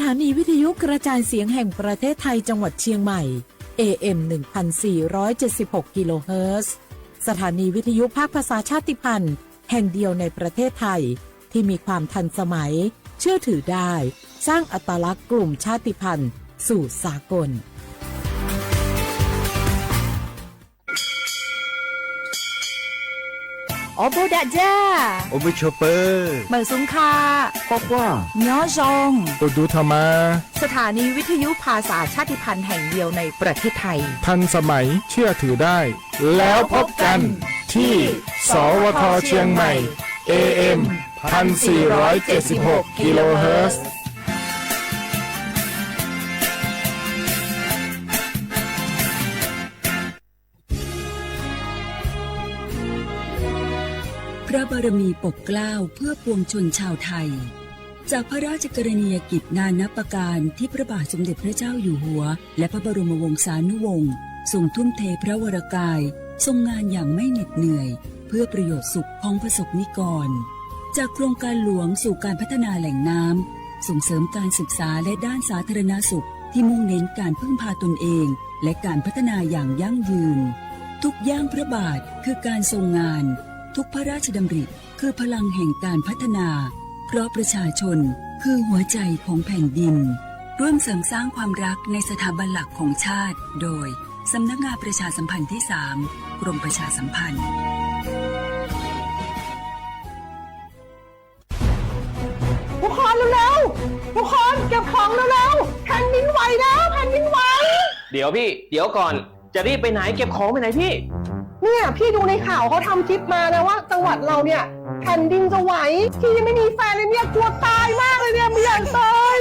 สถานีวิทยุกระจายเสียงแห่งประเทศไทยจังหวัดเชียงใหม่ เอ เอ็ม หนึ่งพันสี่ร้อยเจ็ดสิบหก กิโลเฮิรตซ์ สถานีวิทยุภาคภาษาชาติพันธุ์แห่งเดียวในประเทศไทย ที่มีความทันสมัย เชื่อถือได้ สร้างอัตลักษณ์กลุ่มชาติพันธุ์สู่สากล Ob peb dag zaj, ua peb tshua pawg, mawm xub kha, quaj quaj, nyob zoo, tus dub tha mas. สถานีวิทยุภาษาชาติพันธุ์แห่งเดียวในประเทศไทย ทันสมัย เชื่อถือได้ แล้วพบกันที่ สวท เชียงใหม่ เอ เอ็ม พันสี่ร้อยเจ็ดสิบหก กิโลเฮิรตซ์ พระบารมีปกเกล้าเพื่อปวงชนชาวไทย จากพระราชกรณียกิจนานับประการที่พระบาทสมเด็จพระเจ้าอยู่หัว และพระบรมวงศานุวงศ์ทรงทุ่มเทพระวรกาย ทรงงานอย่างไม่เหน็ดเหนื่อย เพื่อประโยชน์สุขของประสบนิกร จากโครงการหลวงสู่การพัฒนาแหล่งน้ำ ส่งเสริมการศึกษาและด้านสาธารณสุขที่มุ่งเน้นการพึ่งพาตนเอง และการพัฒนาอย่างยั่งยืน ทุกย่างพระบาทคือการทรงงาน ทุกพระราชดำริคือพลังแห่งการพัฒนา เพราะประชาชนคือหัวใจของแผ่นดิน ร่วมเสริมสร้างความรักในสถาบันหลักของชาติ โดย สำนักงานประชาสัมพันธ์ที่สาม กรมประชาสัมพันธ์ ทุกคนเร็วๆ ทุกคนเก็บของเร็วๆ แผ่นดินไหวแล้ว แผ่นดินไหว เดี๋ยวพี่ เดี๋ยวก่อน จะรีบไปไหน เก็บของไปไหนพี่ เนี่ยพี่ดูในข่าวเขาทำคลิปมานะว่าจังหวัดเราเนี่ยแผ่นดินจะไหว พี่ยังไม่มีแฟนเลยเนี่ยกลัวตายมากเลยเนี่ยไม่อยากตาย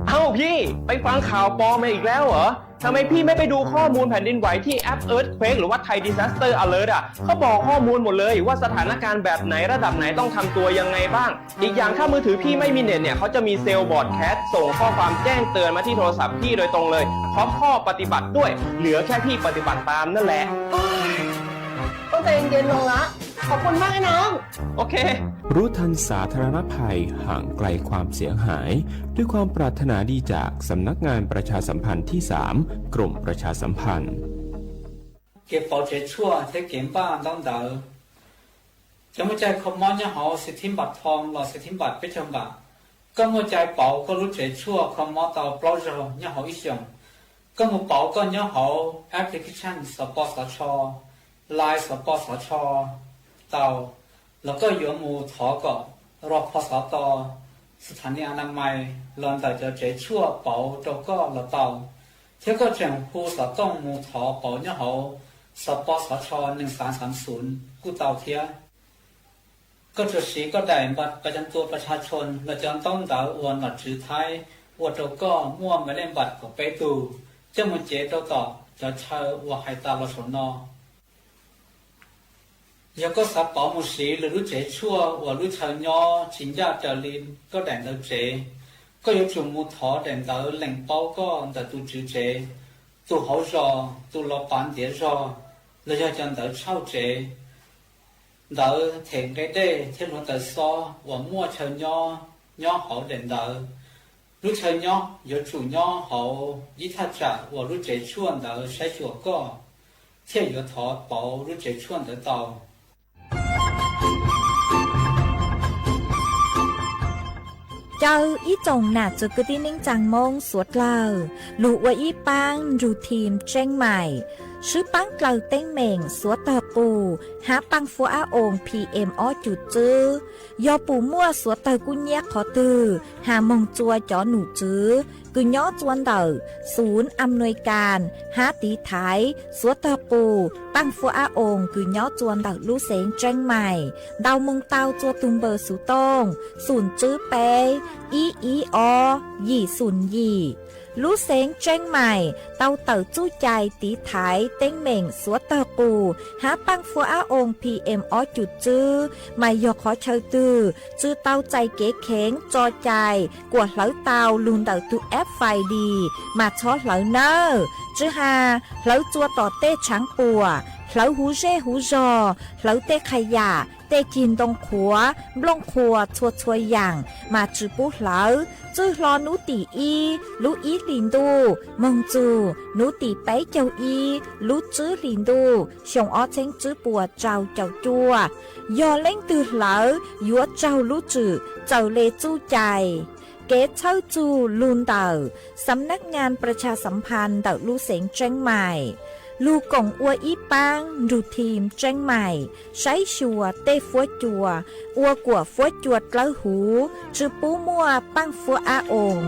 เอ้าพี่ ไปฟังข่าวปลอมมาอีกแล้วเหรอ ทำไมพี่ไม่ไปดูข้อมูลแผ่นดินไหวที่แอป Earthquake หรือว่า Thai Disaster Alert อ่ะ เขาบอกข้อมูลหมดเลยว่าสถานการณ์แบบไหนระดับไหนต้องทำตัวยังไงบ้าง อีกอย่างถ้ามือถือพี่ไม่มีเน็ตเนี่ย เขาจะมีเซลล์บรอดแคสต์ส่งข้อความแจ้งเตือนมาที่โทรศัพท์พี่โดยตรงเลย พร้อมข้อปฏิบัติด้วย เหลือแค่พี่ปฏิบัติตามนั่นแหละ ต้องใจเย็นๆ ลงละ ขอบคุณมากไอ้น้อง โอเค รู้ทันสาธารณภัย ห่างไกลความเสียหาย ด้วยความปรารถนาดีจากสำนักงานประชาสัมพันธ์ที่สาม กรมประชาสัมพันธ์ Kev pauv tsev tshuaj thiab kev npaj ntaub ntawv. Cov muaj caij kho mob nyob hauv xib thib npam thoo los xib thib npam peb caug npam. Koj muaj cai pauv koj lub tsev tshuaj kho mob tau plaub zaug nyob hauv ib xyoos. Koj mus pauv koj nyob hauv application xov pos xov tsho, Line xov pos xov tsho tau, los koj yuav mus thov kom rau pho xov to, sthani anamais los ntawm cov tsev tshuaj pauv rau koj los tau, thiab koj tseem hu xov tooj mus thov pauv nyob hauv xov pos xov tsho nees xav xav xum kuj tau thiab. Koj tsuas siv koj daim npam pas cam tua pas tshaj tshoo los cov ntaub ntawv uas nom tswv Thaib ua rau koj muaj mas lej npam kaum peb tug coj mus cev rau tom cov chaw uas hais tas los saum no. Yog koj xav pauv mus siv lwm lub tsev tshuaj uas lub chaw nyob tsis ncaj raws li koj daim ntawv tsev, koj yuav tsum mus thov daim ntawv lees paub koj ntawm tus tswv tsev, tus hauv zos, tus los pav ntiav zog, los yog cov ntawv tshauj tsev, ntawv them nqe dej thiab hluav taws xob uas muaj chaw nyob nyob hauv daim ntawv. Lub chaw nyob yuav tsum nyob hauv ib thaj tsam uas lub tsev tshuaj ntawd saib xyuas koj, thiaj yuav thov pauv lub tsev tshuaj ntawd tau. Caw ib tsoom nam txwv kwv tij neej tsaa Moob suav dlawg lug ua ib paab nrug thim tseeb maim, swb paab dlawg teeb meem suav tawg qus hab paaj fuab ab oos P M ob cum txwb. Yog pum muaj suav tawg kub nyiab qhov twg, has moog tsua cov num tswv kws nyob tsua ntawm xum am nuis kas hab tiv thaiv suav tawg qus paaj fuab ab oos kws nyob tsua ntawm lub xeev tseeb maim ntau moog tau tsua tug npawb xuv tooj xum tswb peb ib ib ob yim xum yim. Lub xeev tseeb maim tau tawm txuj cai tiv thaiv teeb meem suav tawg qus hab paaj fuab ab oos P M ob cum txwb, mas yog qhov chaw twg tsw tau txais kev kheev tso cai kuas hlawv tau lug ntawm tug F F I D mas txhob hlawv nawb. Tsw has hlawv tsua tom tej tshaav puam, Hlawv huv zej huv zog, hlawv tej qhas yam, tej cig ntoo qhuav, nplooj qhuas txhua txhua yaam mas tsi pub hlawv. Txwj hlo nub tim ib lub ib hlis ntuj moog txug nub tim peb caug ib lub tswb hlis ntuj xyoo ob txheeb tswb puas rau caum cuaj, yog leej twg hlawv yuav raug lub tswm txawm le txuj cai. Kev txhawb txug lug ntawm Xam nab ngaa pras tshas xam phas ntawm lub xeev Tseeb Mais, lug koom ua ib paab nrug thim Tseeb Mais saib xyuas tej fuab cua, ua kuam fuab cua dlawb huv, tsi pub muaj paaj fuab ab oos.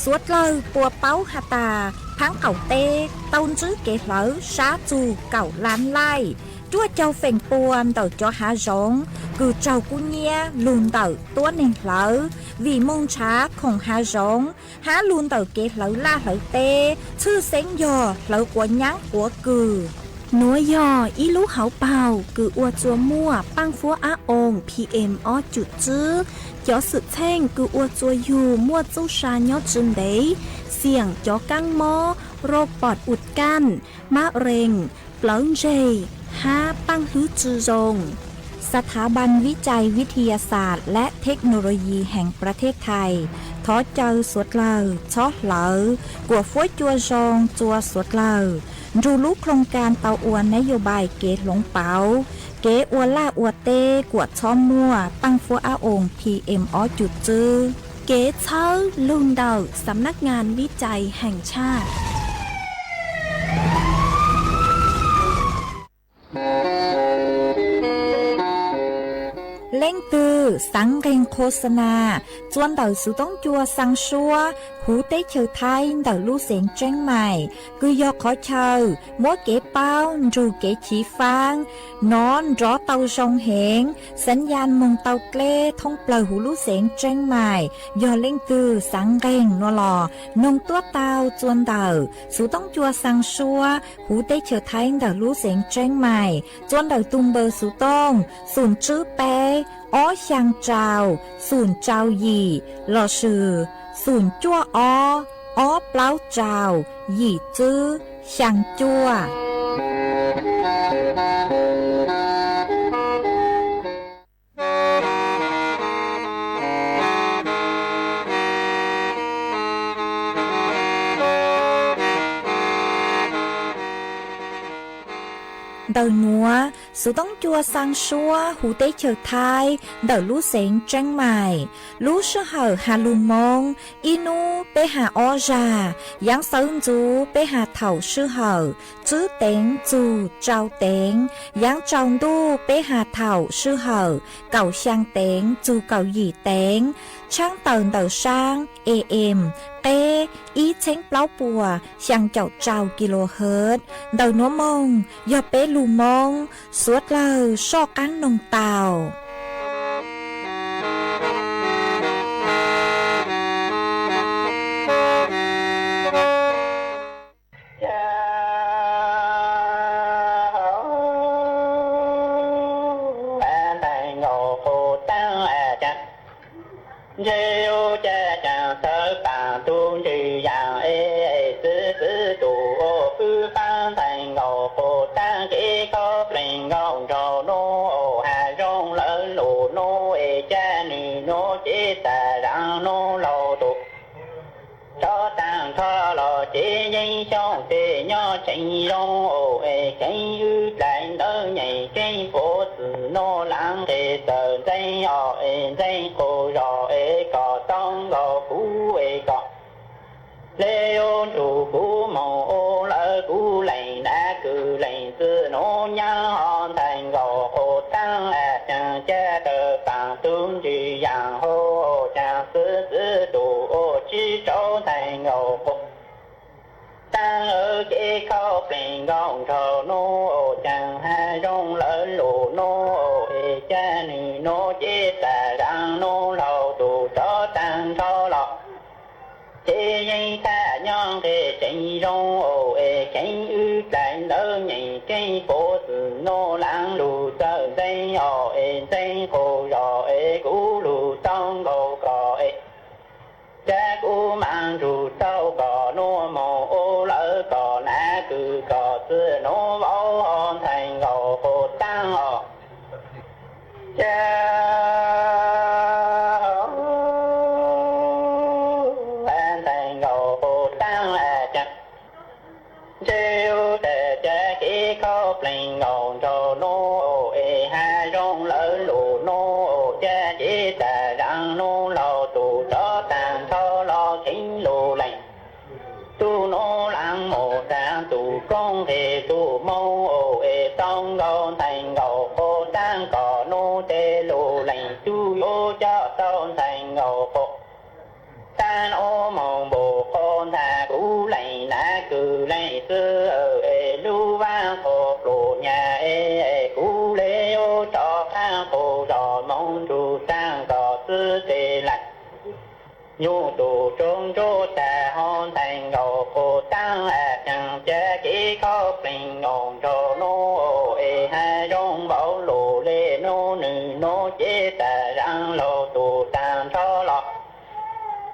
Suav dlawg puas paub has tas, phaab qaum teb tau ntsib kev hlawv sab txug kaum lab laij, cuaj caug feem pua ntawm cov hav zoov kws raug kub hnyiab lug ntawm tuab neeg hlawv, vim moog nrhav khoom hav zoov, hab lug ntawm kev hlawv laj hlawv teb, tshwj xeeb yog hlawv quav nyaab quav kws. Nuav yog ib lub hauv paug kws ua txuas muaj paaj fuab ab oos P M ob cum tswb. Cov xwm txheej kws ua txuas yug muaj txuj sa nyob tsi ntev, xiam cov kaab mob, roj pom ua kaj, mab rees, plawv ntseg, hab paaj hlwb tsi zoo. สถาบันวิจัยวิทยาศาสตร์และเทคโนโลยีแห่งประเทศไทย thov caw suav dlawg txhob hlawv kuam fuab cua zoo txua suav dlawg, nrug lub โครงการ tau ua nab yos npais kev hloov pauv kev ua laj ua teb kuam txhob muaj paaj fuab ab oos P M ob cum tswb. Kev txhawb lug ntawm Xam nab ngaa vib cai heem tshaj. Leej twg xaav nqeeg โฆษณา txua ntawm xuv toob cua xaa suab huv teb chaws Thaib ntawm lub xeev Tseeb Mais, kws yog qhov chaw muab kev paub nrug kev chiv faab nov nrov tau zoo heev, xaav yas moog tau dleb thoob plawg huv lub xeev Tseeb Mais. Yog leej twg xaav nqeeg nuav los noog tuab tau txua ntawm xuv toob cua xaa suab huv teb chaws Thaib ntawm lub xeev Tseeb Mais, txua ntawm tug npawb xuv tooj xum tswb peb ob xyaa rau xum rau yim lossis xum cuaj ob ob plaub rau yim tswb xyaa cuaj. Ntawm nuav, xuv toob cua xaa suab huv teb chaws Thaib ntawm lub xeev Tseeb Mais, lub sij hawm has lug Moob, ib nub peb has ob zag, yaav xawv ntxuv peb has thaum sij hawm tswb teev txug rau teev, yaav tsaus ntuj peb has thaum sij hawm kaum xyaa teev txug kaum yim teev, tshaab tawm ntawm saab A M qeb ib txheeb plaub puas xyaa caum rau kilohertz. Ntawm nuav moog yog peb lug Moob, suav dlawg soj qaab noog tau. Nthe u ca caag tawv paam tug ntswg yaam es txwv txwv tus ua fwb faab ntxhais nkaus quas taab kev khaub plees nkaus nraug nub, has zoo lawv lug nub es ca nwg nub cev tag zaav nub laug tus. Rov taag nrho los ces yeeb xyoob tes nyob tseem zoo es kheev wb dlais ntawv nyeem keeb puv xwm nub laav nqes txawm ntxeeb os es ntxeeb qus zos es kom tau nkaus kuv es kom le u nrug kuv moog u lawv kuv lees nav kws lees txwv nub nyaab os ntxhais nkaus quas taab a caag ca tawv paam tug ntswg yaam hau caag xwv txwv tus ua tsib rau ntxhais nkaus quas taab kev khaub plees nkaus nraug nub caag has zoo lawv lug nub es ca nwg nub cev tag zaav nub laug tus rov taag nrho los ces yeeb thaj nyob nqes tseem zoo es kheev wb dlais ntawv nyeem keeb puv xwm nub laav lug txawm ntxeeb os es ntxeeb qus zos es kuv lug tau nkaus Cas ntxhais nkaus quav taab cas, ntshe ua tas cas kev khaub plees nkaus nraug nub es hav zoov lawv lus nub, cas ces tas zaj nub laug tus rov tag nrho los kheev lus lees. Tub nub lav mus tas tus koob nqes tus moo es tau nkaus ntxhais nkaus quav taab kom nub tes lus lees, tub yuav coj tau ntxhais nkaus quav taab nub moog npaum qhov ntag, kuv lees nav kws lees xwb es lub vaab quas pluas nyag es kuv le ua rov qaab quas zos moog nrug taag kom xwb tes lees. Nyuj tus tsaug ntsuab tas ho ntxhais nkaus quav taab a, cas kev khaub plees nkaus nraug nub es hav zoov vauv lus le nub, nwg nub ces tas zaj laug tus taag nrho los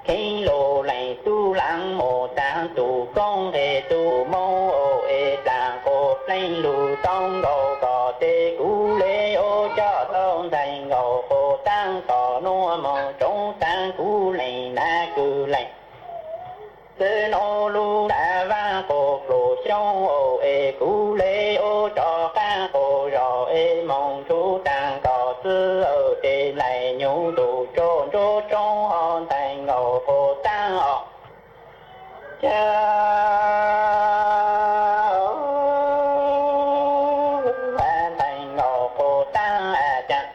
kheev lus lees. Tub lav mus tas tus koob nqes tus moo es tas quav plees lus tau nkaus kom tes, kuv le ua coj tau ntxhais nkaus quav taab kom nub moog tsoov taag, kuv lees nav kws lees xwb nub lub vaab quas pluas xyoob es kuv le ua rov qaab quas zos es moog nrug taag kom xwb tes lees. Nyuj tus tsaug ntsuab tsoov ho ntxhais nkaus quav taab os, cas ntxhais nkaus quav taab a cas,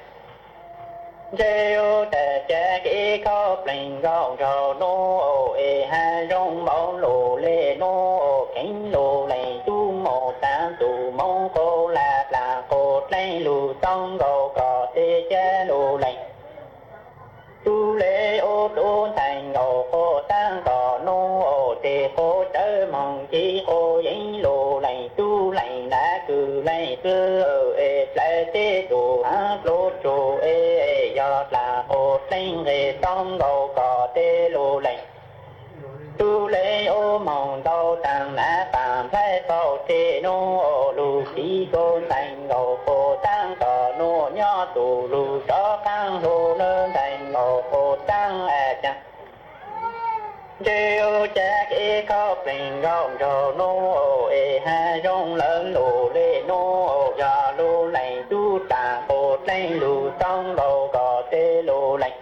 ntshe ua tas cas kev khaub plees nkaus nraug nub es hav zoov vauv lus le nub, kheev lus lees. Tub mus tas tus moo quas lag tas quav plees lus tau nkaus kom tes, cas lus lees. Tub le ua tub ntxhais nkaus quav taab kom nub tes, quav tsawv moog ci quav yeeb lus lees. Tub lees nav kws lees xwb es dlawg teb tus haav pluas tsug es yog tas quav plees nqes tau nkaus kom tes lus lees. Tub le ua moog ntau taag nav paam nplhaib tau tes nub, lug piv kws ntxhais nkaus quav taab kom nub nyob tus lug rov qaab lug nub ntxhais nkaus quav taab a cas, ntshe ua cas kev khaub plees nkaus nraug nub es hav zoov lawv lus le nub, yog lug lees tub tas quav plees lug tau nkaus kom tes lus lees.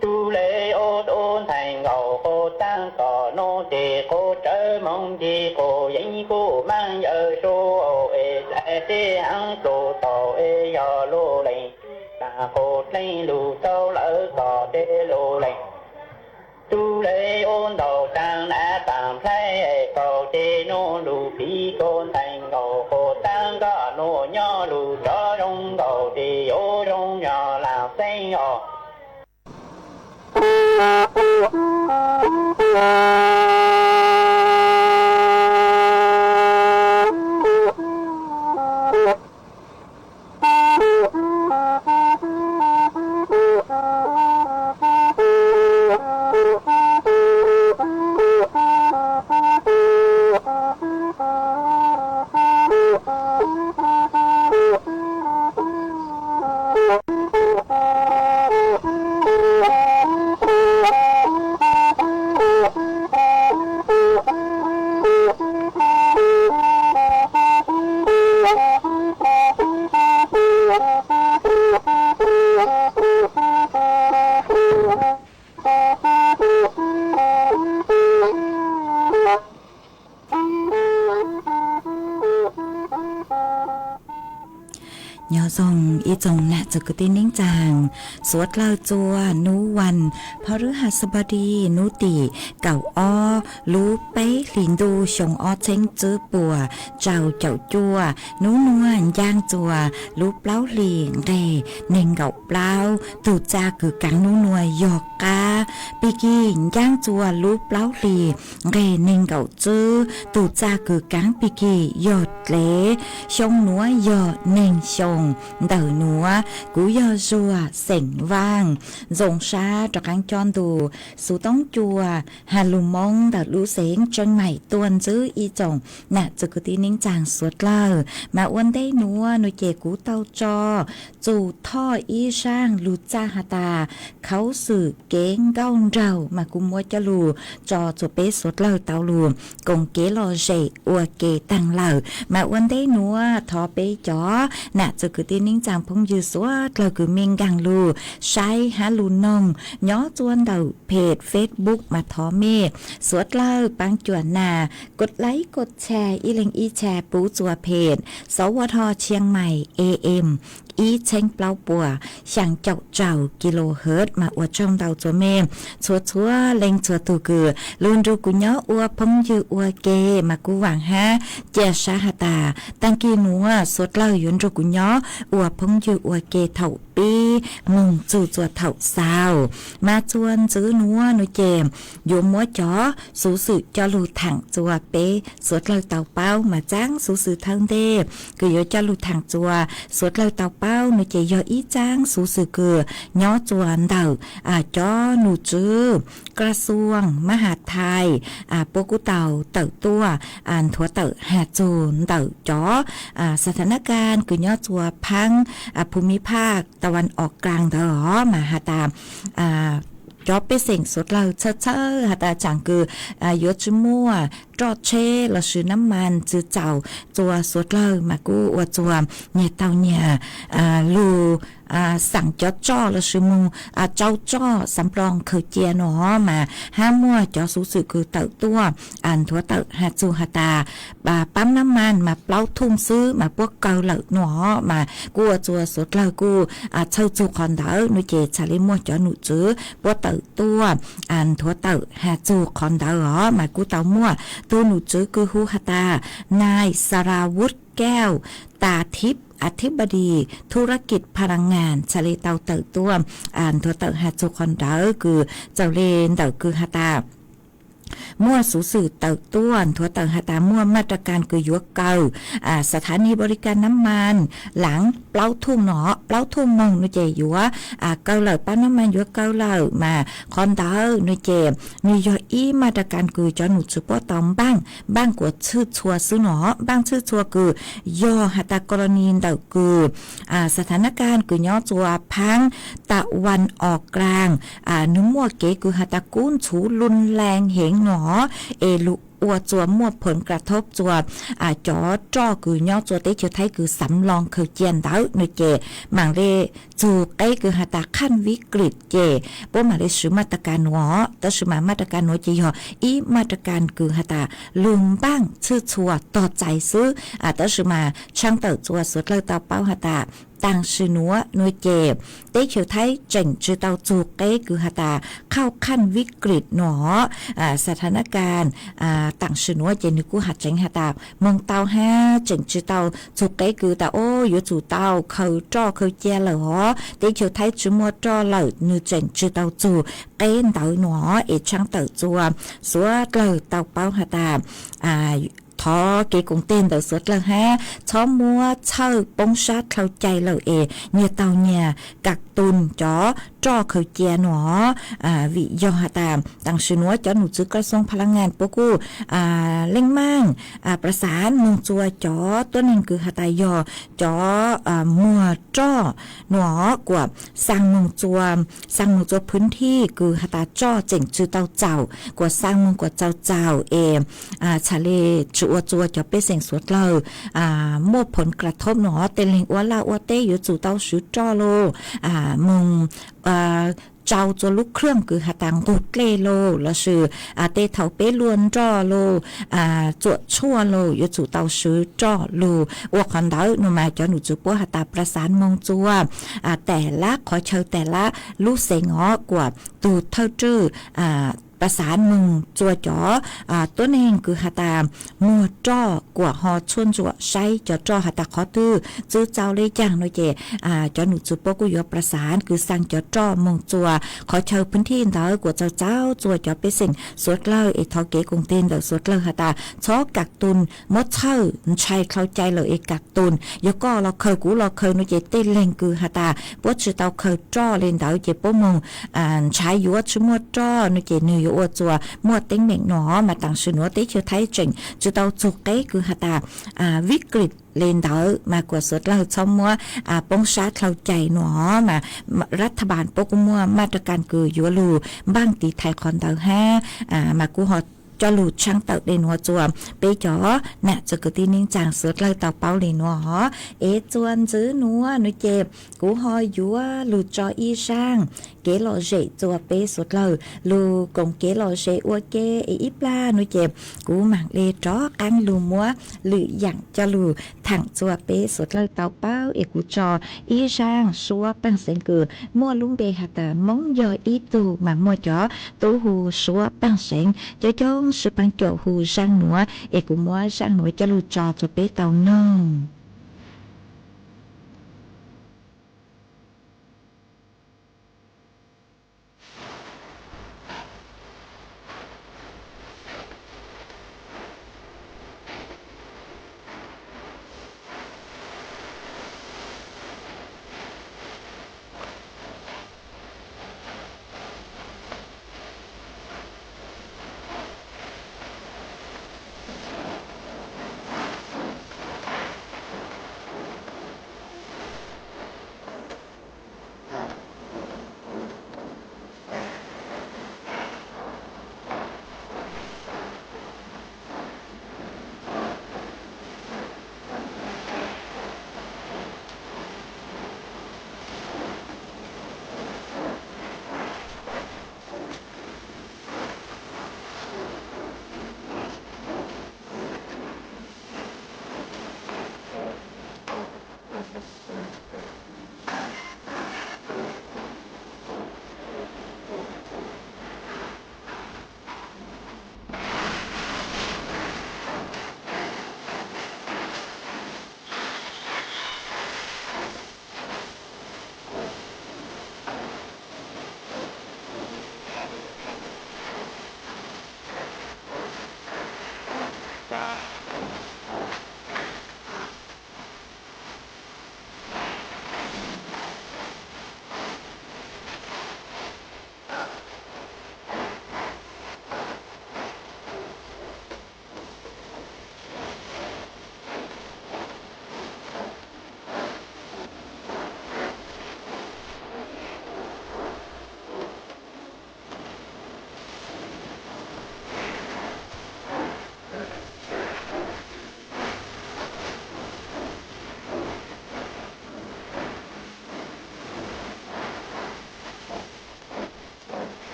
Tub le ua tub ntxhais nkaus quav taab kom nub tes, quav tsawv moog ci quav yeeb kuj maab yawm sua es dlawg teb haav pluas tau es yog lug lees tas quav plees lug tau lawm kom tes lug lees. Tub le ua ntau taag nav paam nplhaib tau tes nub, lug piv kws ntxhais nkaus quav taab kom nub nyob lug rov zoo nkaus tes yuav zoo yog laag xeeb os. Nyob zoo ib tsoom nam txiv kwv tij neej tsaa, suav dlawg txua nub vas phab rwb has xab pab di nub tim kaum ob lub peb hlis ntuj xyoo ob txheeb tsib puas rau caum cuaj, nub nuav ncaaj txua lub plaub hlis nqeg neeg nkaum plaub, tug txaj kws kaav nub nuav yog qaab pig kig. Ncaaj txua lub plaub hlis nqeg neeg nkaum tswb, tug txaj kws kaav pig kig yog dlev. Xyoo nuav yog neeg xyoo ntawm Nuav kuv yog Zuag xeem Vaaj, zoo sab rov qaab coj ntu xuv toob cua ha lug Moob ntawm lub xeev Tseeb Maim tuaj ntxwv ib tsoom nam txwv kwv tij neej tsaa suav dlawg. Mas ua ntej nuav nuav ces kuv tau tso txug thoj ib zaaj lug txaj has tas khaub xwm kev nkauj nraug mas kuv muab coj lug tso txug peb suav dlawg tau lug koom kev lom zem ua ke taag lawm. Mas ua ntej nuav thov peb cov nam txwv kwv tij neej tsaa phooj ywg suav dlawg kws mej nkaag lug saib hab lug noog nyob txua ntawm peg Facebook mas thov mej suav dlawg paab cuam nas kod laib kod tshare ib leeg ib tshare pub txua peg Sawv Ua Dho Tshiang Maim A M ib txheeb plaub puas xyaa caum rau kilohertz. Mas ua tsaug ntau txua mej txhua txhua leej txhua tug kws lug nrug kuv nyob ua phooj ywg ua ke. Mas kuv vaam hab cia sab has tas taag kis nuav suav dlawg yuav nrug kuv nyob ua phooj ywg ua ke thaum pib moog txug txua thaum xaus. Mas txua ntxwv nuav nuav ces yuav muab cov xuv xwm coj lug thaam txua peb suav dlawg tau paub. Mas txaab xuv xwm thawj ntej kws yuav coj lug thaam txua suav dlawg tau paub nuav ces yog ib txaab xuv xwm kws nyob txua ntawm cov num tswv kra xuas mab has thais puab kuj tau tawm tuaj nthuav tawm has txug ntawm cov xa tha nab kas kws nyob txua phaab phu mi phaj ta van os kaas ntawd os. Mas has tas cov pej xeem suav dlawg txhawj txhawj has tas tsaam kws yuav tsi muaj roj tsheb lossis nab mas tsi txaus txua suav dlawg mas kuj ua txua nyias tau nyias lug xaam cov roj lossis moog tsau roj xav nploos khaws cia nuav. Mas hab muaj cov xuv xwm kws tawm tuaj nthuav tawm has txug has tas paab nab mas mas plaub thooj xwb mas puab kaw lawm nuav. Mas kuj ua txua suav dlawg kuj txhawj txug qhov ntawd nuav ces txhad le muaj cov num tswv puab tawm tuaj nthuav tawm has txug qhov ntawd os. Mas kuj tau muaj tug num tswv kws hu has tas nai Sara Vub Kauj ta thib a thib ba dis thu rab kis pha la ngas txhad le tau tawm tuaj nthuav tawm has txug qhov ntawd kws txaus le ntawm kws has tas muaj xuv xwm tawm tuaj nthuav tawm has tas muaj maj ra kas kws yuav kaw xa tha nis npau li kas nab mas laav plaub thooj nuav, plaub thooj moog nuav ces yuav kaw lawm, paab nab mas yuav kaw lawm. Mas qhov ntawd nuav ces nwg yog ib maj ra kas kws cov num tswv puab tau npaaj, npaaj kuas txhwj txhua xwb nuav, npaaj txhwj txhua kws yog has tas kos los nis ntawm kws xa tha nab kas kws nyob txua phaab ta van os kaas nwg muaj kev kws has tas kub ntxhuv lub leeg heev nuav es lug ua txua muaj phoov kas thob txua cov roj kws nyob txua teb chaws Thaib kws xav nploos khaws cia ntawd nuav ces maam le txug qeb kws has tas khaj vib kris ces puab maam le swv maj ra kas nuav. Tab sis mas maj ra kas nuav ces yog ib maj ra kas kws has tas lug npaaj txhwj txhua tog txais xwb. Tab sis mas tshaaj tawm txua suav dlawg tau paub has tas taam sim nuav nuav ces teb chaws Thaib tseem tsi tau txug qeb kws has tas khaj khaj vib kris nuav. Xa tha nab kas taam sim nuav ces nwg kuj has tseev has tas moog tau hab tseem tsi tau txug qeb kws tas o yuav tsum tau khaws roj khaws cia lawm os, teb chaws Thaib tsi muaj roj lawm, nwg tseem tsi tau txug qeb ntawd nuav es tshaaj tawm txua suav dlawg tau paub has tas thov kev koom teg ntawm suav dlawg hab txhob muab txhawj poob sab dlhau cai lawm es nyias taug nyias kas tug cov roj khaws cia nuav. Vim yog has tas taam sim nuav cov num tswv kas xuam pha la ngas puab kuj leej maaj pla xaav moog txua cov tuab neeg kws has tas yog cov muag roj nuav kuas xaa moog txua, xaa moog txua phwv thij kws has tas roj tseem tsi tau txaus, kuas xaa moog kuas txaus txaus es txhad le tsi ua txua cov pej xeem suav dlawg muaj phoov kas thob nuav, tej leeg ua laj ua teb yuav tsum tau swv roj lauj, moog tsau txua lub khwj kws has tas nqug dlej lauj, lossis tej thaum peb luaj nroj lauj, txuam tshuaj lauj, yuav tsum tau swv roj lauj. Ua qhov ntawd nuav mas cov num tswv puab has tas pla xaav moog txua taag lab qhov chaw taag lab lub xeev os kuas tug thawj tswj pas xav moog txua cov tuab neeg kws has tas muag roj kuas ho txhua ntsuam saib cov roj has tas qhov twg txwv txaus le caag no ces cov num txwv puab kuj yuav pas xav kws xaa cov roj moog txua qhov chaw phooj thij ntawd kuas txaus txaus txua cov pej xeem suav dlawg es thov kev koom tig ntawm suav dlawg has tas txhob kam tun muab txhawj ntshai dlhau cai lawm es kam tun. Yog koj los khaws kuv los khaws no ces tej leeg kws has tas puab tsi tau khaws roj le ntawd ces puab moog ntshav yuav tsi muaj roj no ces nwg yuav ua txuas muaj teeb meem no mas tam sim nuav teb chaws Thaib tseem tsi tau txug qeb kws has tas vib klim le ntawd mas kuas suav dlawg txhob muab poob sab dlhau cai no mas rab tha npas puab kuj muaj maj raj kas kws yuav lug npaaj tiv thaiv qhov ntawd hab mas kuj ho coj lug tshaab tawm le nuav txua peb cov nam txwv kwv tij neej tsaa suav dlawg tau paub le nuav hov. Es txua ntxiv nuav no ces kuv ho yuav lug tso ib zaaj kev lom zem txua peb suav dlawg lug koom kev lom zem ua ke es ib plag no ces kuv maam le rov qaab lug muab lwm yaam coj lug thaam txua peb suav dlawg tau paub es kuv tso ib zaaj suab paaj seev kws muaj lub npe has tas Moob yog ib tug mas muaj cov tub hu suab paaj seev coob coob sib paab caum hu zaaj nuav es kuv muab zaaj nuav coj lug tso rua peb tau noog.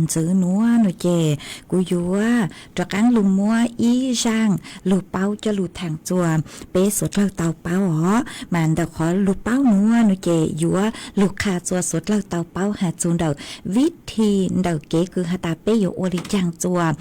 txwv nuav no ces kuv yuav rov qaab lug muab ib zaaj lug paub coj lug thaam txuas peb suav dlawg tau paub os. Mas ntawm qhov lug paub nuav no ces yuav lug qha txuas suav dlawg tau paub has txug ntawm vib thi ntawm kev kws has tas peb yuav ua li caag txuas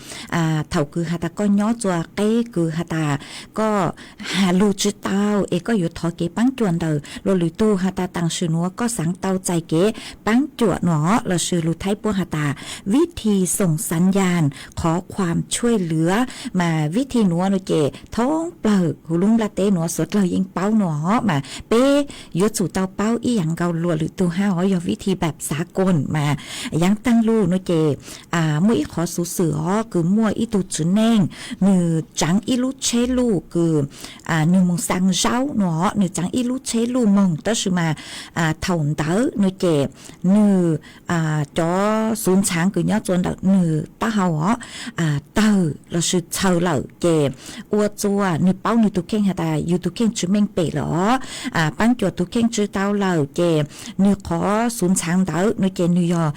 thaum kws has tas koj nyob txuas qeb kws has tas koj has lug tsi tau es koj yuav thov kev paab cuam ntawm luas lwm tug has tas taam sim nuav koj xaav tau txais kev paab cuam nuav lossis lug Thaib puab has tas vib thi xoom xaav yas qhov khuam tshuaj lwv. Mas vib thi nuav no ces thoob plawg huv lub nplaj teb nuav suav dlawg yeej paub nuav mas peb yuav tsum tau paub ib yaam nkaus luas lwm tug hab os, yog vib thi npaam xav koos mas yaav taag lug no ces muaj ib qhov xuv xwm os kws muaj ib tug tswv neej, nwg tsaav ib lub tsheb luj kws nwg moog xaa zaub nuav, nwg tsaav ib lub tsheb luj moog tab sis mas thaum ntawd no ces nwg cov xuv ntxhaav kws nyob txuas ntawm nwg taub hau os tawg lossis txhaws lawm ces ua txuas nwg paub nwg tug kheej has tas yug tug kheej tsi meej pem lawm os, paab cuam tug kheej tsi tau lawm ces nwg qhov xuv ntxhaav ntawd no ces nwg yog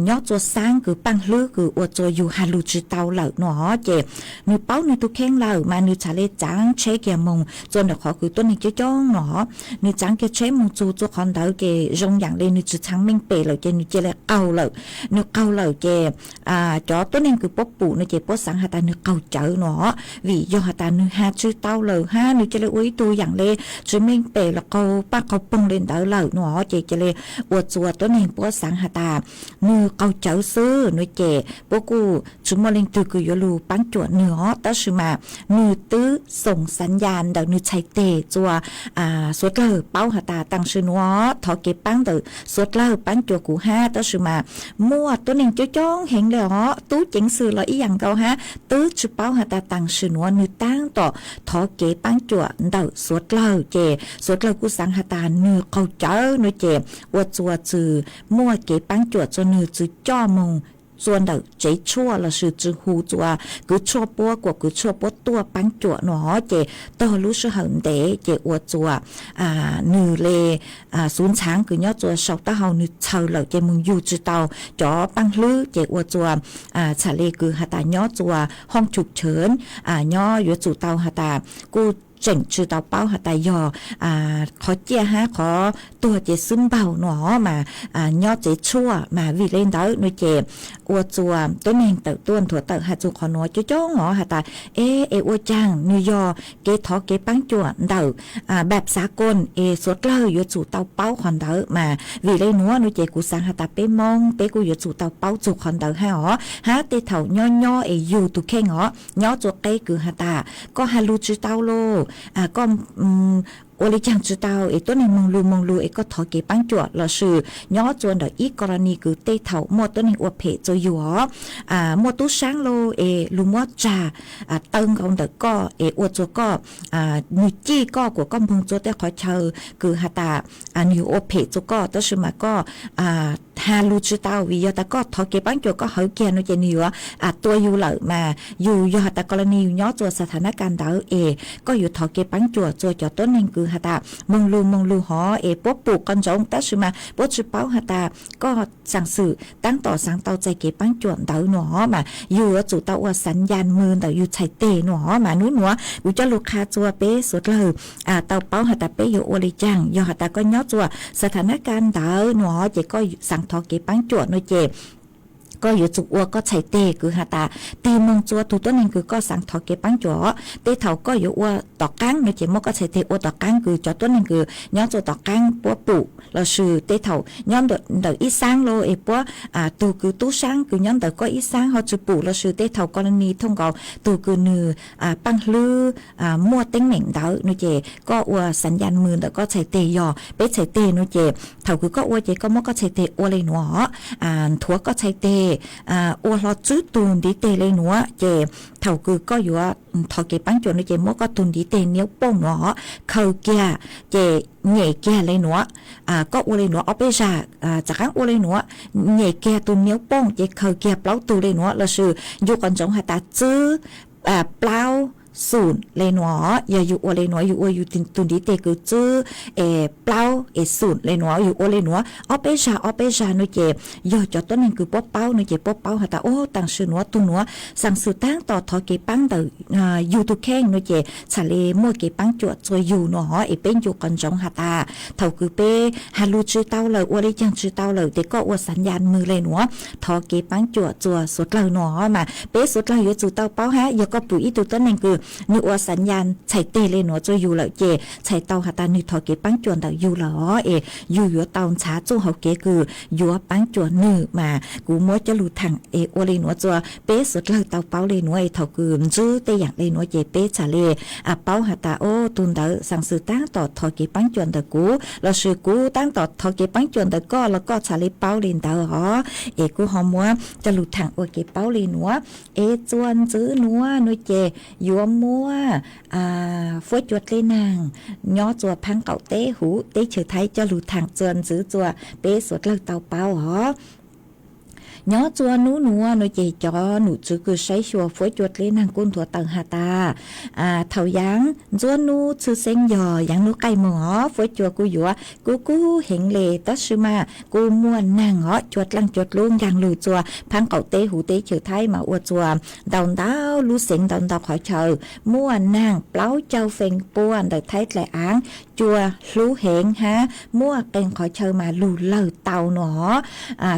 nyob txuas xaab kws paaj hlwb kws ua txuas yug has lug tsi tau lawm nuav ces nwg paub nwg tug kheej lawm mas nwg txhad le tsaav tsheb kiag moog txuas ntawm qhov kws tuab neeg coob coob nuav, nwg tsaav kiag tsheb moog txug txuas qhov ntawd ces zoo yaam le nwg tsi txhaav meej pem lawm ces nwg cia le qaug lawm. Nwg qaug lawm ces cov tuab neeg kws puab pum no ces puab xaav has tas nwg qaug cawv nuav, vim yog has tas nwg has tsi tau lawm hab nwg cia le ua ib tug yaam le tsi meej pem los qaug paj qaug poog le ntawd lawm nuav ces cia le ua txuas tuab neeg puab xaav has tas nwg qaug cawv xwb no ces puab kuj tsi muaj leej twg kws yuav lug paab cuam nwg os tab sis mas nwg twb xoom xaav yas ntawm nwg txhais teg txuas suav dlawg paub has tas taam sim nuav thov kev paab ntawm suav dlawg paab cuam kuv hab tab sis mas muaj tuab neeg coob coob heev le os, tub ceev xwm los ib yaam nkaus hab twb tsi paub has tas taam sim nuav nwg taab tom thov kev paab cuam ntawm suav dlawg ces suav dlawg kuj xaav has tas nwg qaug cawv no ces ua txuas txwm muaj kev paab cuam txuas nwg txwm coj moog txuas ntawm tsev tshuaj lossis txwm hu txuas kws tshuaj puab kuas kws tshuaj puab tuaj paab cuam nuav ces tog lub sij hawm ntev ces ua txuas nwg le xuv ntxhaav kws nyob txuas sau taub hau nwg txhaws lawm ces moog yug tsi tau cov paaj hlwb ces ua txuas txhad le kws has tas nyob txuas hoob chum chawv nyob yuav tsum tau has tas kuj tseem tsi tau paub has tas yog qhov ciaj hab qhov tuag ces xwb npaug nuav mas nyob tsev tshuaj mas vim le ntawd no ces ua txuas tuab neeg tawm tuaj nthuav tawm has txug qhov nuav coob coob os has tas es es ua caag nwg yog kev thov kev paab cuam ntawm npaam xav koos es suav dlawg yuav tsum tau paub qhov ntawd mas vim le nuav no ces kuv xaav has tas peb Moob peb kuj yuav tsum tau paub txug qhov ntawd hab os hab tej thaum nyob nyob es yug tug kheej os nyob txuas qeb kws has tas koj has lug tsi tau lauj, koj ua le caag tsi tau es tuab neeg moog lug moog lug es koj thov kev paab cuam lossis nyob txuas ntawm ib kos los nis kws tej thaum muaj tuab neeg ua phem txuas yug os muaj tub saab lauj es lug muab tsag taw nkaus ntawm koj es ua txuas koj nwg cij koj kuas koj moog txuas tej qhov chaw kws has tas nwg yuav ua phem txuas koj tab sis mas koj has lug tsi tau vim yog tas koj thov kev paab cuam koj hawv kiag no ces nwg yuav tua yug lawm mas yug yog has tas kos los nis yug nyob txuas xa tha nab kas ntawd es koj yuav thov kev paab cuam txuas cov tuab neeg kws has tas moog lug moog lug hov es puab pum qhov ntsoov tab sis mas puab tsi paub has tas koj xaam xwm taab tom xaav tau txais kev paab cuam ntawd nuav mas yug yuav tsum tau ua xav yas mws ntawm yug txhais teg nuav mas nub nuav kuv coj lug qha txuas peb suav dlawg tau paub has tas peb yuav ua le caag yog has tas koj nyob txuas xa tha nab kas ntawd nuav ces koj xaav thov kev paab cuam no ces koj yuav tsum ua koj txhais teg kws has tas tig moog txuas tug tuab neeg kws koj xaav thov kev paab cuam. Tej thaum koj yuav ua tom qaab no ces muab koj txhais teg ua tom qaab kws cov tuab neeg kws nyob txuas tom qaab puab pum lossis tej thaum nyob ntawm ib xaab lauj es puab tug kws tub saab kws nyob ntawm koj ib xaab ho tsi pum lossis tej thaum kos los nis thooj nkaus tug kws nwg paaj hlwb muaj teeb meem ntawd no ces koj ua xav yas mws ntawm koj txhais teg. Yog peb txhais teg no ces thaum kws koj ua ces koj muab koj txhais teg ua le nuav, nthuav koj txhais teg ua hlo tswb tug ntiv teg le nuav ces thaum kws koj yuav thov kev paab cuam no ces muab koj tug ntiv teg niab pooj nuav khaws kiag ces nyem kiag le nuav. Koj ua le nuav ob peb zag, txav qaab ua le nuav, nyem kiag tug niab pooj ces khaws kiag plaub tug le nuav lossis ncu qhov ntsoov has tas tswb plaub xum le nuav, yog yug ua le nuav yug ua yug tus ntiv tes kws tswb es plaub es xum le nuav, yug ua le nuav ob peb zag ob peb zag no ces yog cov tuab neeg kws puab paub no ces puab paub has tas, ub, taam sim nuav tug nuav xaa xwm taab tom thov kev paab ntawm yug tug kheej no ces txhad le muaj kev paab cuam txua yug no hov. Es peb ncu qhov ntsoov has tas thaum kws peb has lug tsi tau lawm, ua le caag tsi tau lawm tes koj ua xav yas mws le nuav thov kev paab cuam txua suav dlawg no mas peb suav dlawg yuav tsum tau paub hab. Yog koj pum ib tug tuab neeg kws nwg ua xav yas txhais teg le nuav txua yug lawm ces txhais tau has tas nwg thov kev paab cuam ntawm yug lawm hov. Es yug yuav tau ntxhaav txuj hauv kev kws yuav paab cuam nwg mas kuv muab coj lug thaam es ua le nuav txua peb suav dlawg tau paub le nuav es thaum kws ntsib tej yaam le nuav ces peb txhad le paub has tas, ub, tug ntawd xaa xwm taab tom thov kev paab cuam ntawm kuv lossis kuv taab tom thov kev paab cuam ntawm koj los koj txhad le paub le ntawd hov. Es kuv ho muab coj lug thaam ua kev paub le nuav. Es txua ntxwv nuav no ces yuav muab fuab cua dlej naag nyob txua phaab qaum teb huv teb chaws Thaib coj lug thaam txua ntxwv txua peb suav dlawg tau paub hov. Nyob txua nub nuav no ces cov num tswv kws saib xyuas fuab cua dlej naag kuj nthuav tawm has tas thaum yaav ntsuab nub tshwj xeeb yog yaav nub qaij moog hov, fuab cua kuj yuav kub kub heev le tab sis mas kuj muaj naag hov, cua dlaaj cua dlub nkaag lug txua phaab qaum teb huv teb chaws Thaib mas ua txua ntau ntau lub xeev ntau ntau qhov chaw muaj naag plaub caug feem pua ntawm Thaib dlaim aav cua hlub heev hab muaj qee qhov chaw mas lug lawg tau no hov.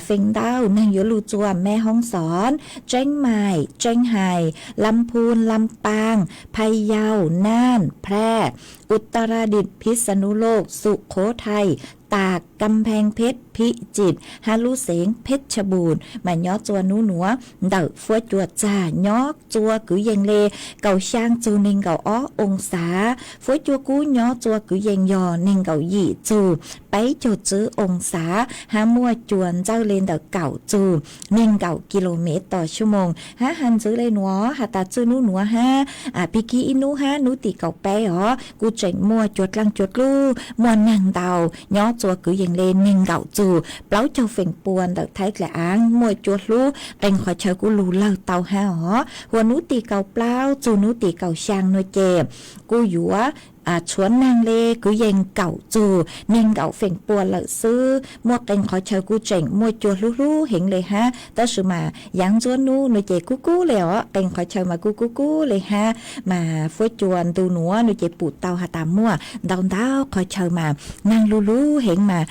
Feem ntau naag yuav lug txua Meb Hoob Xoob, Tseeb Maim, Tseeb Hais, Lam Phun, Lam Paaj, Phaj Yau, Naj, Phaj, Utaradit, Phij Xa Nub Loj, Sum Qhuv Thais, Tas, Kam Pheej Pheb, Phij Tsim hab lub xeev Pheb Tsha Npum mas nyob txua nub nuav ntawm fuab cua txag nyob txua kwv yees le kaum xyaa txug neeg nkaum ob oo xav. Fuab cua kub nyob txua kwv yees yog neeg nkaum yim txug peb caug tsib oo xav hab muaj cua ntxawj le ntawm kaum txug neeg nkaum kilomev tos xuab moos hab has ntxwv le nuav has tas txwj nub nuav hab pig kig ib nub hab nub tim kaum peb hov kuj tseem muaj cua dlaaj cua dlub muaj naag ntau nyob txua kwv yees le neeg nkaum txug plaub caug feem pua ntawm Thaib dlaim aav muaj cua hlub qee qhov chaw kuj lug lawg tau hab hov. Huam nub tim kaum plaub txug nub tim kaum xyaa nuav ces kuj yuav tshuav naag le kwv yees kaum txug neeg nkaum feem pua lawm xwb. Muaj qee qhov chaw kuj tseem muaj cua hlub hlub heev le hab tab sis mas yaav ntsuab nub nuav ces kub kub le os, qee qhov chaw mas kuj kub kub le hab mas fuab cua ntu nuav nuav ces pum tau has tas muaj ntau ntau qhov chaw mas naag lug lug heev mas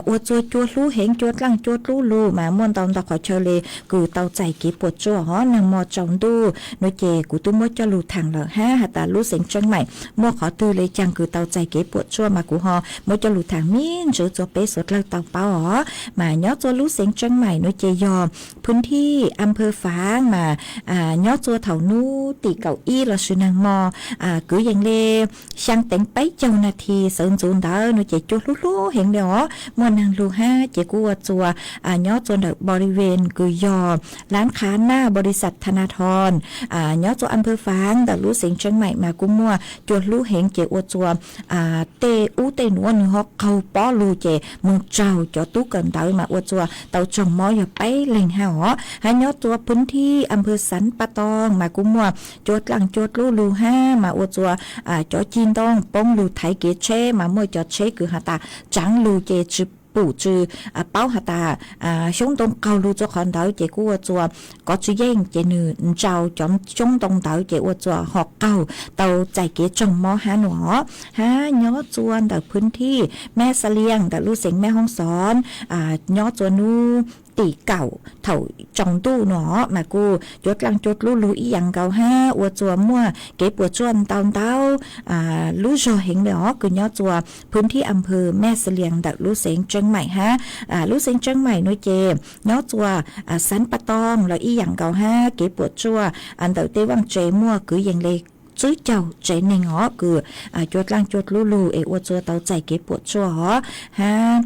ua txua cua hlub heev cua dlaaj cua dlub lug mas muaj ntau ntau qhov chaw le kws tau txais kev puam tsuaj hov. Naag mo tsaus ntuj nuav ces kuv tub muab coj lug thaam lawm hab has tas lub xeev Tseeb Maim muaj qhov twg le caag kws tau txais kev puam tsuaj mas kuv ho muab coj lug thaam me ntsis txua peb suav dlawg tau paub os. Mas nyob txua lub xeev Tseeb Maim nuav ces yog phwv thij am phawj Faav mas nyob txua thaum nub tim kaum ib lossis naag mo kwv yees le xyaa teev peb caug nas this sawv ntxuv ntawd nuav ces cua hlub hlub heev le os, muaj naag lug hab ces kuj ua txua nyob txua ntawm boriven kws yog lab qha naj borisat tha na thon nyob txua am phawj Faav ntawm lub xeev Tseeb Maim mas kuj muaj cua hlub heev ces ua txua tej ub tej nuav nwg ho qaug pob lug ces moog tsaug cov tub kawm ntawv mas ua txua tau tsoog mob yog peb leeg hab os. Hab nyob txua phwv thij am phawj Xav Paj Toog mas kuj muaj cua dlaaj cua dlub lug hab mas ua txua cov cig ntoo poob lug thaiv kev tsheb mas muaj cov tsheb kws has tas tsaav lug ces tsi pum tsi paub has tas xyoob ntoo qaug lug txua qhov ntawd ces kuj ua txua kov tsi yeej ces nwg ntsau cov xyoob ntoo ntawd ces ua txua ho qaug tau txais kev tsoog mob hab nuav os. Hab nyob txua ntawm phwv thij Mej Xa Lias ntawm lub xeev Mej Hoob Xoob nyob txua nub tim kaum thaum tsaus ntuj nuav mas kuj cua dlaaj cua dlub lug ib yaam nkaus hab ua txua muaj kev puam tsuaj ntau ntau lub zog heev le os kws nyob txua phwv thij am phawj Mej Xa Lias ntawm lub xeev Tseeb Maim hab lub xeev Tseeb Maim nuav ces nyob txua Xav Paj Toog los ib yaam nkaus hab kev puam tsuaj ntawm tej vaaj tse muaj kwv yees le tswb caug tsev neeg os kws cua dlaaj cua dlub lug es ua txua tau txais kev puam tsuaj os. Hab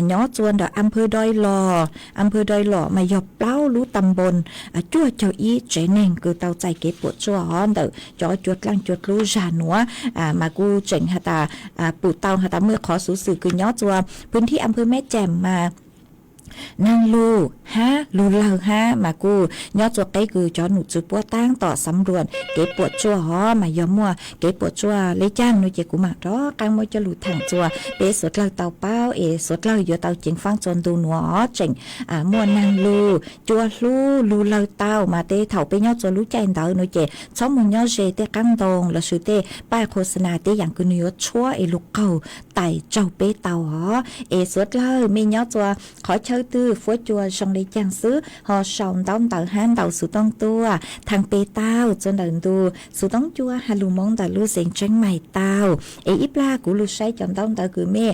nyob txua ntawm am phawj Doj Los, am phawj Doj Los mas yog plaub lub ta npoo cuaj caug ib tsev neeg kws tau txais kev puam tsuaj os ntawm cov cua dlaaj cua dlub zag nuav mas kuj tseem has tas pum tau has tas muaj qhov xuv xwm kws nyob txua phwv thij am phawj Mej Cam mas Naag lug hab lug lawg hab mas kuj nyob tsua qeb kws cov num tswv puab taab tom xav nruam kev puam tsuaj hov, mas yog muaj kev puam tsuaj le caag no ces kuv maam rov qaab muab coj lug thaam tsua peb suav dlawg tau paub es suav dlawg yuav tau ceev faab tsua ntu nuav tseem muaj naag lug cua hlub lug lawg tau mas tej thaum peb nyob tsua lub caij ntawd no ces txhob moog nyob ze tej qaab ntoo lossis tej paj khos nas tej yaam kws nwg yuav tshuab es lug qaug tais tsaug peb tau hov. Es suav dlawg mej nyob tsua qhov chaw twg fuab cua zoo le caag xwb ho sau ntaub ntawv hab ntaus xuv tooj tuaj thaam pe tau tsua ntawm ntu xuv tooj cua has lug Moob ntawm lub xeev Tseeb Mais tau. Es ib plag kuv lug saib cov ntaub ntawv kws mej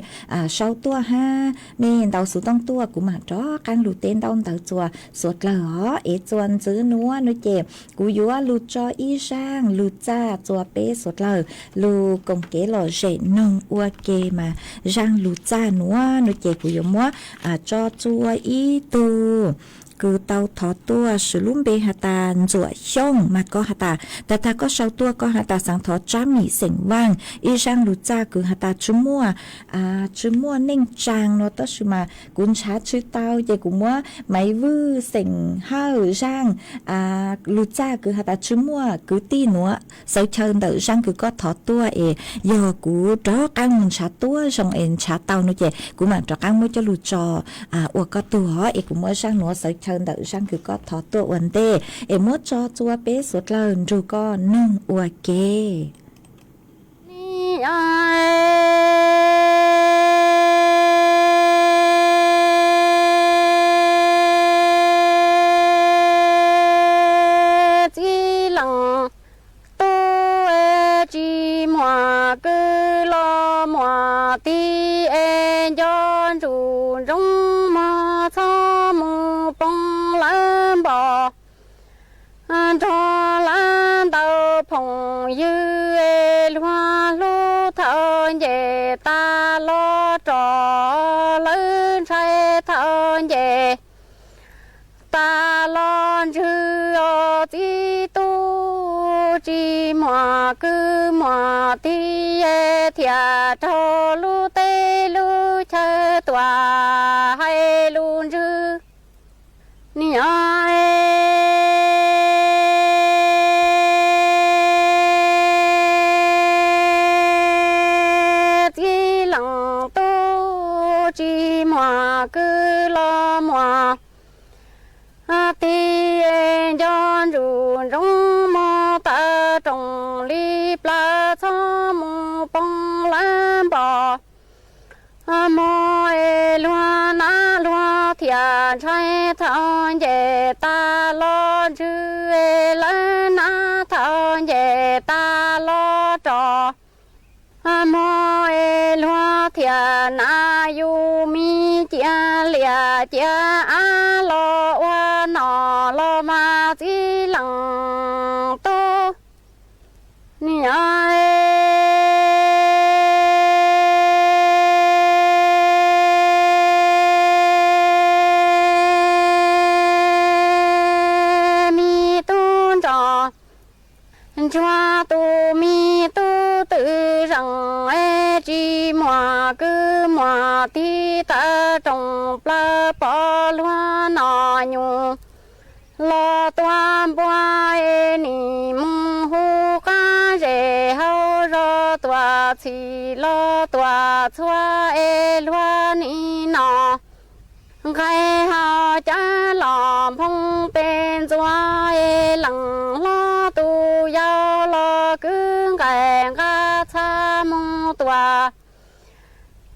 sau tuaj hab mej ntaus xuv tooj tuaj kuv maam rov qaab lug teb ntaub ntawv tsua suav dlawg hov. Es tsua ntxiv nuav no ces kuv yuav lug tso ib zaaj lug txaj tsua peb suav dlawg lug koom kev lom zem noog ua ke mas zaaj lug txaj nuav no ces kuv yuav muab tso tsua ib tug kws tau thov tuaj, swv lub npe has tas Ntxuam Xyooj mas koj has tas, tag tag koj sau tuaj koj has tas xaav thov Tsab Mim xeem Vaaj. Ib zaaj lug txaj kws has tas tsi muaj, tsi muaj neej tsaa no tab sis mas kuv nrhav tsi tau ces kuv muab Maiv Vwj xeem Hawj zaaj lug txaj kws has tas tsi muaj kwv tij nuav xawv chaw ntawm zaaj kws koj thov tuaj es yog kuv rov qaab moog nrhav tuab zoo es nrhav tau no ces kuv maam rov qaab muab coj lug tso ua koj tug hov. Es kuv muab zaaj nuav xawv chaw ntawm zaaj kws koj thov tuaj ua ntej es muab tso tsua peb suav dlawg nrug koj noog ua ke. Txij leej tub tsis muaj kwv los muaj tij es nco ntsuj ntsoov mog txhob mus poob lawv npos nrog lawv ntawm phooj ywg es luag hlub thaum nce tas los rog lawv ntshai thaum nce tas los ntswg os txij tub tsis muaj kwv muaj tij thiaj raug lub teb lub chaw tuaj hais lus ntswg. Niam txij leej tub tsis muaj kwv los muaj tij nco ntsuj ntsoov mog tawm rooj li plaws txhob mus poob lawv npos mog es luag nab luag thiaj ntshai thaum nce tas los ntswg es lawv nab thaum nce tas los rog mog es luag thiaj nab yus me cia liam cia av los ua noj los mas txij leej tub. Niam me tub nrog ntsuag tus me tub twb zeem es tsis muaj kwv muaj tij tawm rooj plaws pom luag noj nyuj los tua npua es nim mus hu qab zej hauv zos tua txhij los tua txhua es luag nim noj nqaij hauv cawv los nphoo pes ntxuav es leej hlob tus yau los kwv nqaij nqa txha mus tua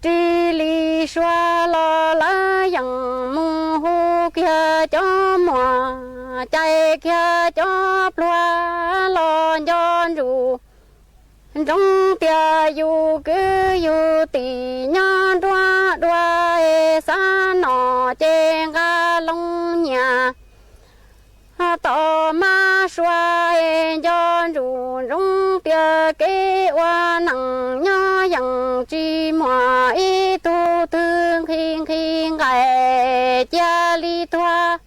ris li sua los lawv yeej mus hu kiag cov muag cais kiag cov pluag los nco ntsuj ntsoov tias yus kwv yus tij nyob nruab dua es xav noj ces nqa loo nyiaj tom mab sua es nco ntsuj ntsoov tias kev ua neej nyob yeej tsis muaj ib tug twg nqhis nqhis nqaij cia li tuag.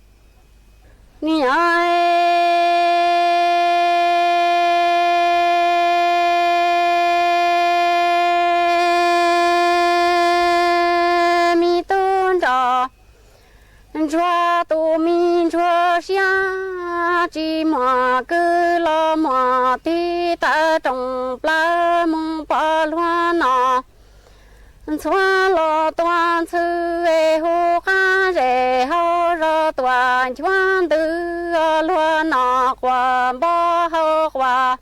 Niam me tub nrog siab, tsis muaj kwv los muaj tij, taw rooj plaws mus pom luag no. Ntxhua los tua ntxhw es hu qab zes hauv zos, tua nchuav ntws luag no quas npov hauv quas.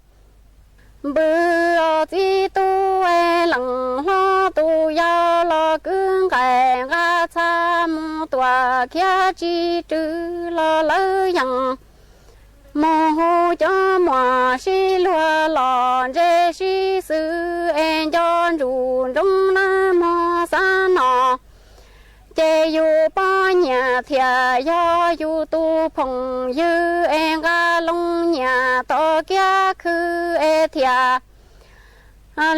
Npws os txiv tub es leej hlob tus yau los kwv nqaim nqa txha mus tua khiav tsis rwg los lawv yees mus hu cov muam sib luag los ntse sib xwm es nco ntsuj ntsoov nawb mog xav no. Ces yus poj niam thiaj yog yus tus phooj ywg es nqa loo nyiaj tom kiab khw es thiaj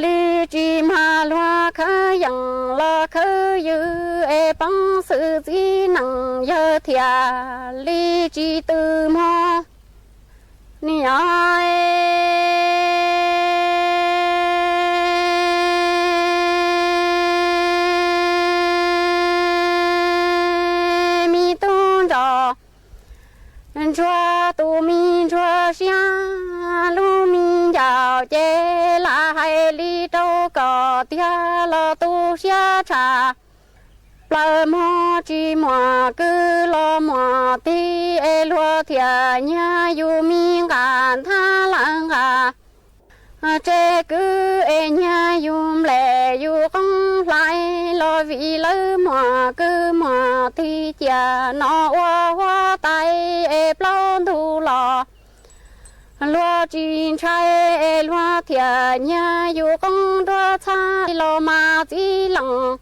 li tsis mag luag khawv yees los khawv ywg es poob xwm txiv neej yawg thiaj li tsis tw mog. Niam me tub nrog ntsuag tus me ntsuag siab, lub me ncaus ces lam hais li rau koj tiag los tu siab tshaj plaws mog. Tsis muaj kwv los muaj tij es luag thiaj nyiag yus me nqa nthab lawm nqa tse kwv es nyiag yus nplej yus qoob hlais los vim lawv muaj kwv muaj tij cia no ua huab tais es plaub ntug los luag tsis ntshai es luag thiaj nyiag yus qoob nruab txhab los mas txiv leej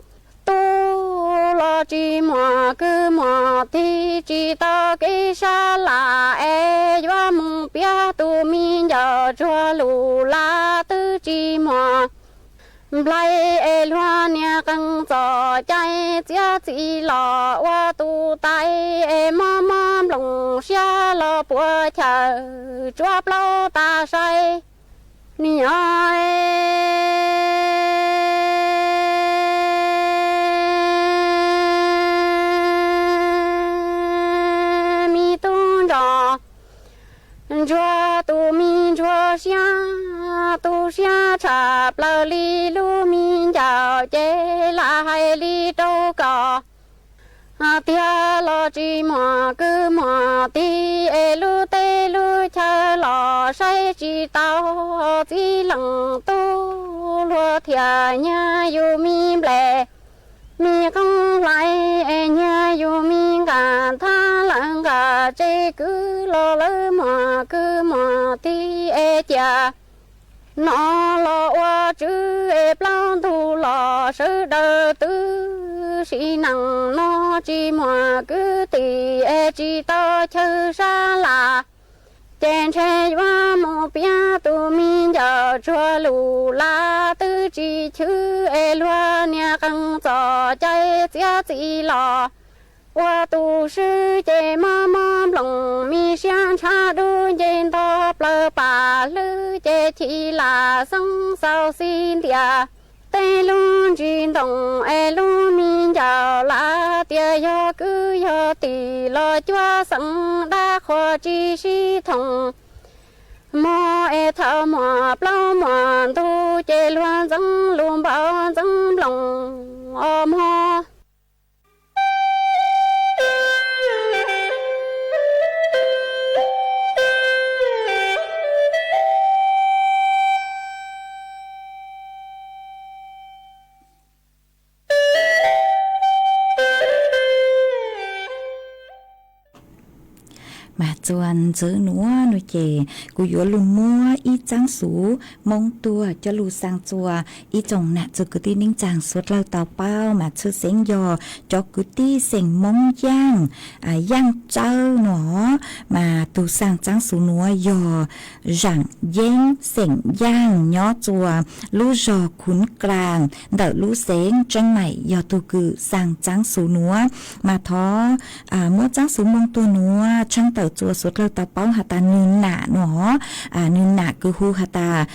tub los tsis muaj kwv muaj tij tsis tau kev sab laj es yuav mus piav tus me ncaus tsuag lus laj twb tsis muaj nplai es luag niag qee txom cai txiav txim los ua tus tais es mob mob nplooj siab los puas chaw tsuab plaub tas sai. Niam me tub nrog ntsuag tus me ntsuag siab, tu siab tshaj plaws li lub me ncaus ces lam hais li rau koj tiag los tsis muaj kwv muaj tij es lub teb lub chaw los saib tsis tau txiv leej tub luag thiaj nyiag yus me nplej me qoob hlais es nyiag yus me nqa nthab lawm nqa tse kwv los lawv muaj kwv muaj tij es cia no los ua tswv es plaub ntug los sawv daws twb sim neej no tsis muaj kwv tij es tsis tau chaw sab laj ces ntshe yuav mus piav tus me ncaus tsuag lus laj twb tsis chwv es luag niag qee txom cai txiav txim los ua tus swb ces mob mob nplooj me siab ntshav dub nce nto plaws pam hlwb ces chim lam xeeb xaus xis ntiag tej lub ntsis ntoo es lub me ncaus laj tias yog kwv yog tij los cuab xeem dab qhuas tsis sib thooj mog es thaum muaj plaub muaj ntug ces luag ntxeev lus npaum ntxeev nplooj os mog. Mas txuas ntxiv nuav no ces kuv yuav lug muab ib txaab xuv Moob tuag coj lug xaa txua ib tsoom nam txiv kwv tij neej tsaa suav dlawg tau paub mas tshwj xeeb yog cov kwv tij xeem Moob Yaaj, Yaaj Tsawb no, mas tug xaa txaab xuv nuav yog Zaam Yeeb xeem Yaaj nyob txua lub zog Khuv Klaas ntawm lub xeev Tseeb Maim yog tug kws xaa txaab xuv nuav. Mas thov muab txaab xuv Moob tuag nuav tsheej tawm txua Suav dlawg tau paub has tas nws nam no, nws nam kws hu has tas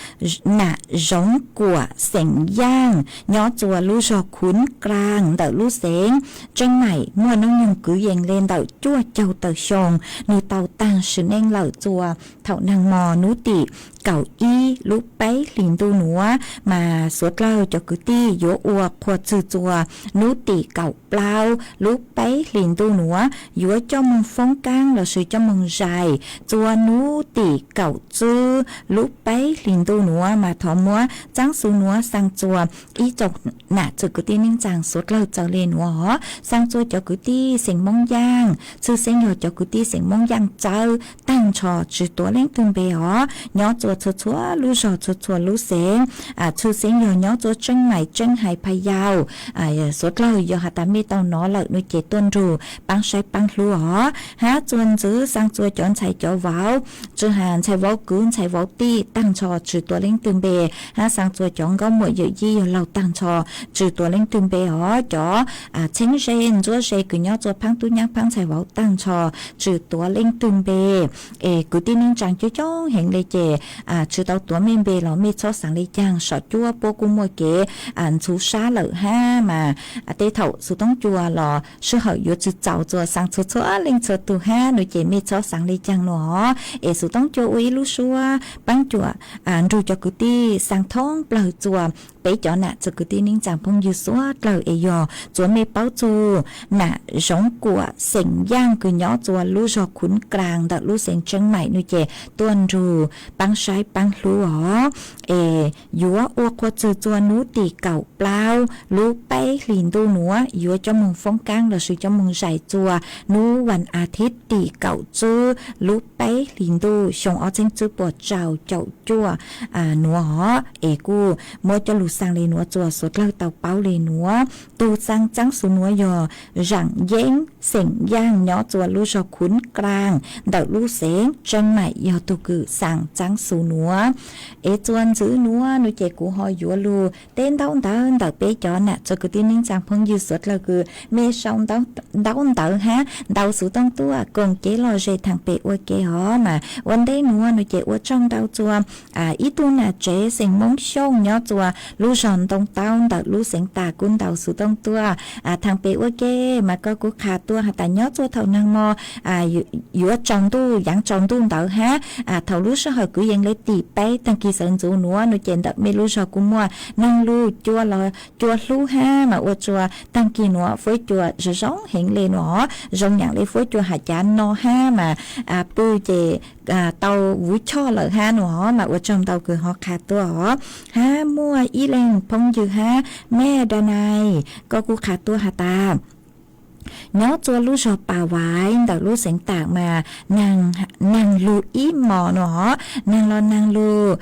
nam Zoov Kuam xeem Yaaj nyob txua lub zog Khuv Kaas ntawm lub xeev Tseeb Maim, muaj noob nyoog kwv yees le ntawm cuaj caug tawm xyoo. Nws tau taag sim neej lawm txua thaum naag mo nub tim kaum ib lub peb hlis ntuj nuav, mas suav dlawg cov kwv tij yuav ua qhua txwg txua nub tim kaum plaub lub peb hlis ntuj nuav, yuav coj moog foob kaab lossis coj moog zais txua nub tim kaum tswb lub peb hlis ntuj nuav, mas thov muab txaab xu nuav xaa txua ib tsoom nam txwv kwv tij neej tsaa suav dlawg txawv le nuav os. Xaa txua cov kwv tij xeem Moob Yaaj, tshwj xeeb yog cov kwv tij xeem Moob Yaaj txawv taag nrho tsi tuav leej twg npe os, nyob txua txhua txhua lub zog txhua txhua lub xeev, tshwj xeeb yog nyob txua Tseeb Maim, Tseeb Hais, Pha Yau. Suav dlawg yog has tas mej tau nov lawm no ces tuaj nrug paab saib paab hlub os. Hab txua ntxwv xaa txua cov ntxhais cov vauv, tsi has ntxhais vauv kwv ntxhais vauv tij taag nrho tsi tuav leej twg npe, hab xaa txua cov nkauj muam yawm yij yawg laug taag nrho tsi tuav leej twg npe os. Cov txheeb ze ntsuab ze kws nyob txua phaab tub nyaab phaab ntxhais vauv taag nrho tsi tuav leej twg npe. Es kwv tij neej tsaa coob coob heev le ces tsi tau tuav mej npe los mej txhob xaav le caag, saum cuab puab kuj muaj kev ntxhuv sab lawm hab mas tej thaum xuv toob cua los sij hawm yuav tsi txaus txua xaa txhua txhua leej txhua tug hab no ces mej txhob xaav le caag no os. Es xuv toob cua ua ib lub suab paab cuam nrug cov kwv tij xaa thoob plawg txua peb cov nam txwv kwv tij neej tsaa phooj ywg suav dlawg es yog txua mej paub txug nam Zoov Kuam xeem Yaaj kws nyob txua lub zog Khuv Kaas ntawm lub xeev Tseeb Maim no ces tuaj nrug paab saib paab hlub os. Es yuav ua qhua txwg txua nub tim kaum plaub lub peb hlis ntuj nuav, yuav coj moog foob kaab lossis coj moog zais txua nub vas a thib tim kaum tswb lub peb hlis ntuj xyoo ob txheeb tswb puas rau caum cuaj nuav os. Es kuj muab coj lug xaa le nuav txua suav dlawg tau paub le nuav. Tug xaa txaab xu nuav yog Zaam Yeeb xeem Yaaj nyob txua lub zog Khuv Kaas ntawm lub xeev Tseeb Maim yog tug kws xaa txaab xu nuav. Es txua ntxwv nuav no ces kuv ho yuav lug teb ntaub ntawv ntawm peb cov nam txwv kwv tij neej tsaa phooj ywg suav dlawg kws mej sau ntaub ntawv hab ntau xuv tooj tuaj koom kev lom zem thaam pem ua ke os. Mas ua ntej nuav no ces ua tsaug ntau txua ib tug nam tsev xeem Moob Xyooj nyob txua lub zog Ntoo Taub ntawm lub xeev Tas kuj ntau xuv tooj tuaj thaam pem ua ke. Mas koj kuj qha tuaj has tas nyob txua thaum naag mo yuav tsaus ntuj yaav tsaus ntuj ntawd hab thaum lub sij hawm kwv yees le tim peb taag kis sawv ntxuv nuav no ces ntawm mej lub zog kuj muaj naag lug cua los cua hlub hab mas ua tsaug taag kis nuav fuab cua zoo zoo heev le nuav, zoo yaam le fuab cua has cav no hab mas pw ces tau vuv choj lawm hab nuav mas ua tsaug ntau kws ho qha tuaj os. Hab muaj ib leeg phooj ywg hab mej da nai, koj kuj qha tuaj has tas nyob txua lub zog Pas Vais ntawm lub xeev Tas mas naag lug ib mos nuav, naag los naag lug,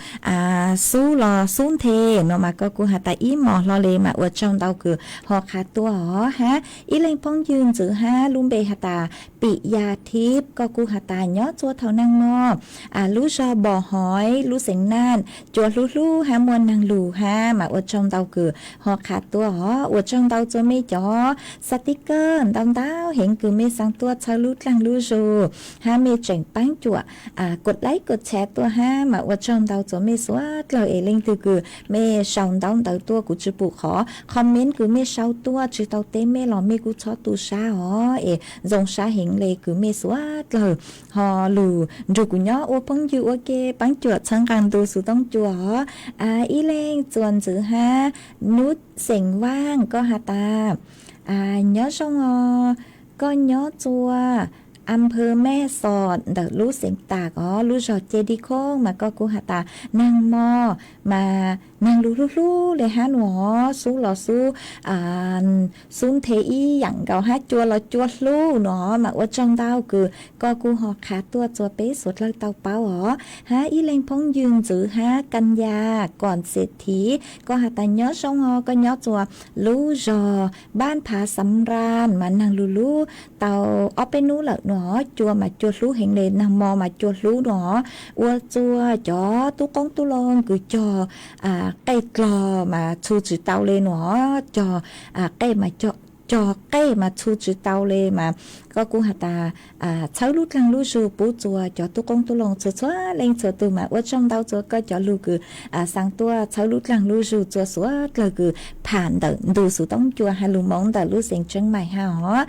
xub los xub nthe no mas koj kuj has tas ib mos hlo le mas ua tsaug ntau kws ho qha tuaj os. Hab ib leeg phooj ywg ntxwv hab lub npe has tas Pim Yaj Thib, koj kuj has tas nyob txua thaum naag mo lub zog Npos Hoiv lub xeev Naj cua hlub hlub hab muaj naag lug hab mas ua tsaug ntau kws ho qha tuaj os. Ua tsaug ntau txua mej cov xav tib kawg ntau ntau heev kws mej xaa tuaj txhawb lub dlaag lub zug hab mej tseem paab cuam kuas laib kuas tshare tuaj hab mas ua tsaug ntau txua mej suav dlawg. Es leej twg kws mej sau ntaub ntawv tuaj kuv tsi pum qhov comment kws mej sau tuaj tsi tau teb mej los mej kuj txhob tu sab os. Es zoo sab heev le kws mej suav dlawg ho lug nrug kuv nyob ua phooj ywg ua ke paab cuam txhawb nqaa ntu xuv tooj cua os. Ib leeg txua ntxwv hab Nub xeem Vaaj koj has tas nyob zoo os, koj nyob txua Amper Mej Xos ntawm lub xeev Tas os, lub zog Ceg Dib Khoob mas koj kuj has tas naag mo mas naag lug hlub hlub le hab nuav, xub los xub, xub nthe ib yaam nkaus hab cua los cua hlub nuav mas ua tsaug ntau kws koj kuj ho qha tuaj txua peb suav dlawg tau paub os. Hab ib leeg phooj ywg ntxwv hab Kanya Kom Xes Thiv, koj has tas nyob zoo os, koj nyob txua lub zog Npab Phav Xav Nraj mas naag lug lub tau ob peb nub lawm nuav, cua mas cua hlub heev le, naag mo mas cua hlub nuav, ua txua cov tub qoob tub loo kws cog qej dlog mas txhu tsis tau le nuav, cog qej mas cog cog qej mas txhu tsis tau li mas koj kuj has tas txhawb lub dlaag lub zug pub txua cov tub qoob tub loo txhua txhua leej txhua tug mas ua tsaug ntau txua koj cov lug kws xaa tuaj txhawb lub dlaag lub zug txua suav dlawg kws pham ntawm ntu xuv toob cua has lug moov ntawm lub xeev Tseeb Maim hab os.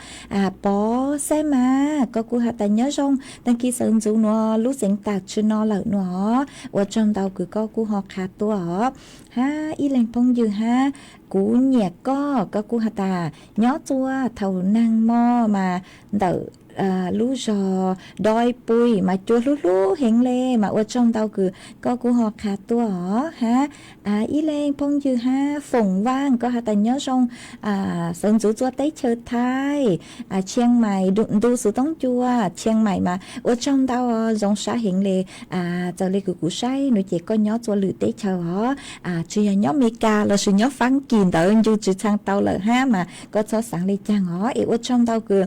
Pov Xab Mas koj kuj has tas nyob zoo, taag kis sawv ntxuv nuav lub xeev taag tsi no lawm nuav os, ua tsaug ntau kws koj kuj ho qha tuaj os. Hab ib leeg phooj ywg hab, Kuv Nyiam Koj, koj kuj has tas nyob txua thaum naag mo mas ntawm lub zog Doi Pui mas cua hlub hlub heev le mas ua tsaug ntau kws koj kuj ho qha tuaj os. Hab ib leeg phooj ywg hab, Foom Vaaj, koj has tas nyob zoo, sawv ntxuv txua teb chaws Thaib, Tshiang Maim ntu xuv toob cua, Tshiang Maim mas ua tsaug ntau os, zoo sab heev le. Txawm le kws kuv saib nuav ces koj nyob txua lwm teb chaws os, tsi yog nyob Amelikas lossis nyob Faab Kis ntawd ncu tsi txhang tau lawm hab mas koj txhob xaav le caag os es ua tsaug ntau kws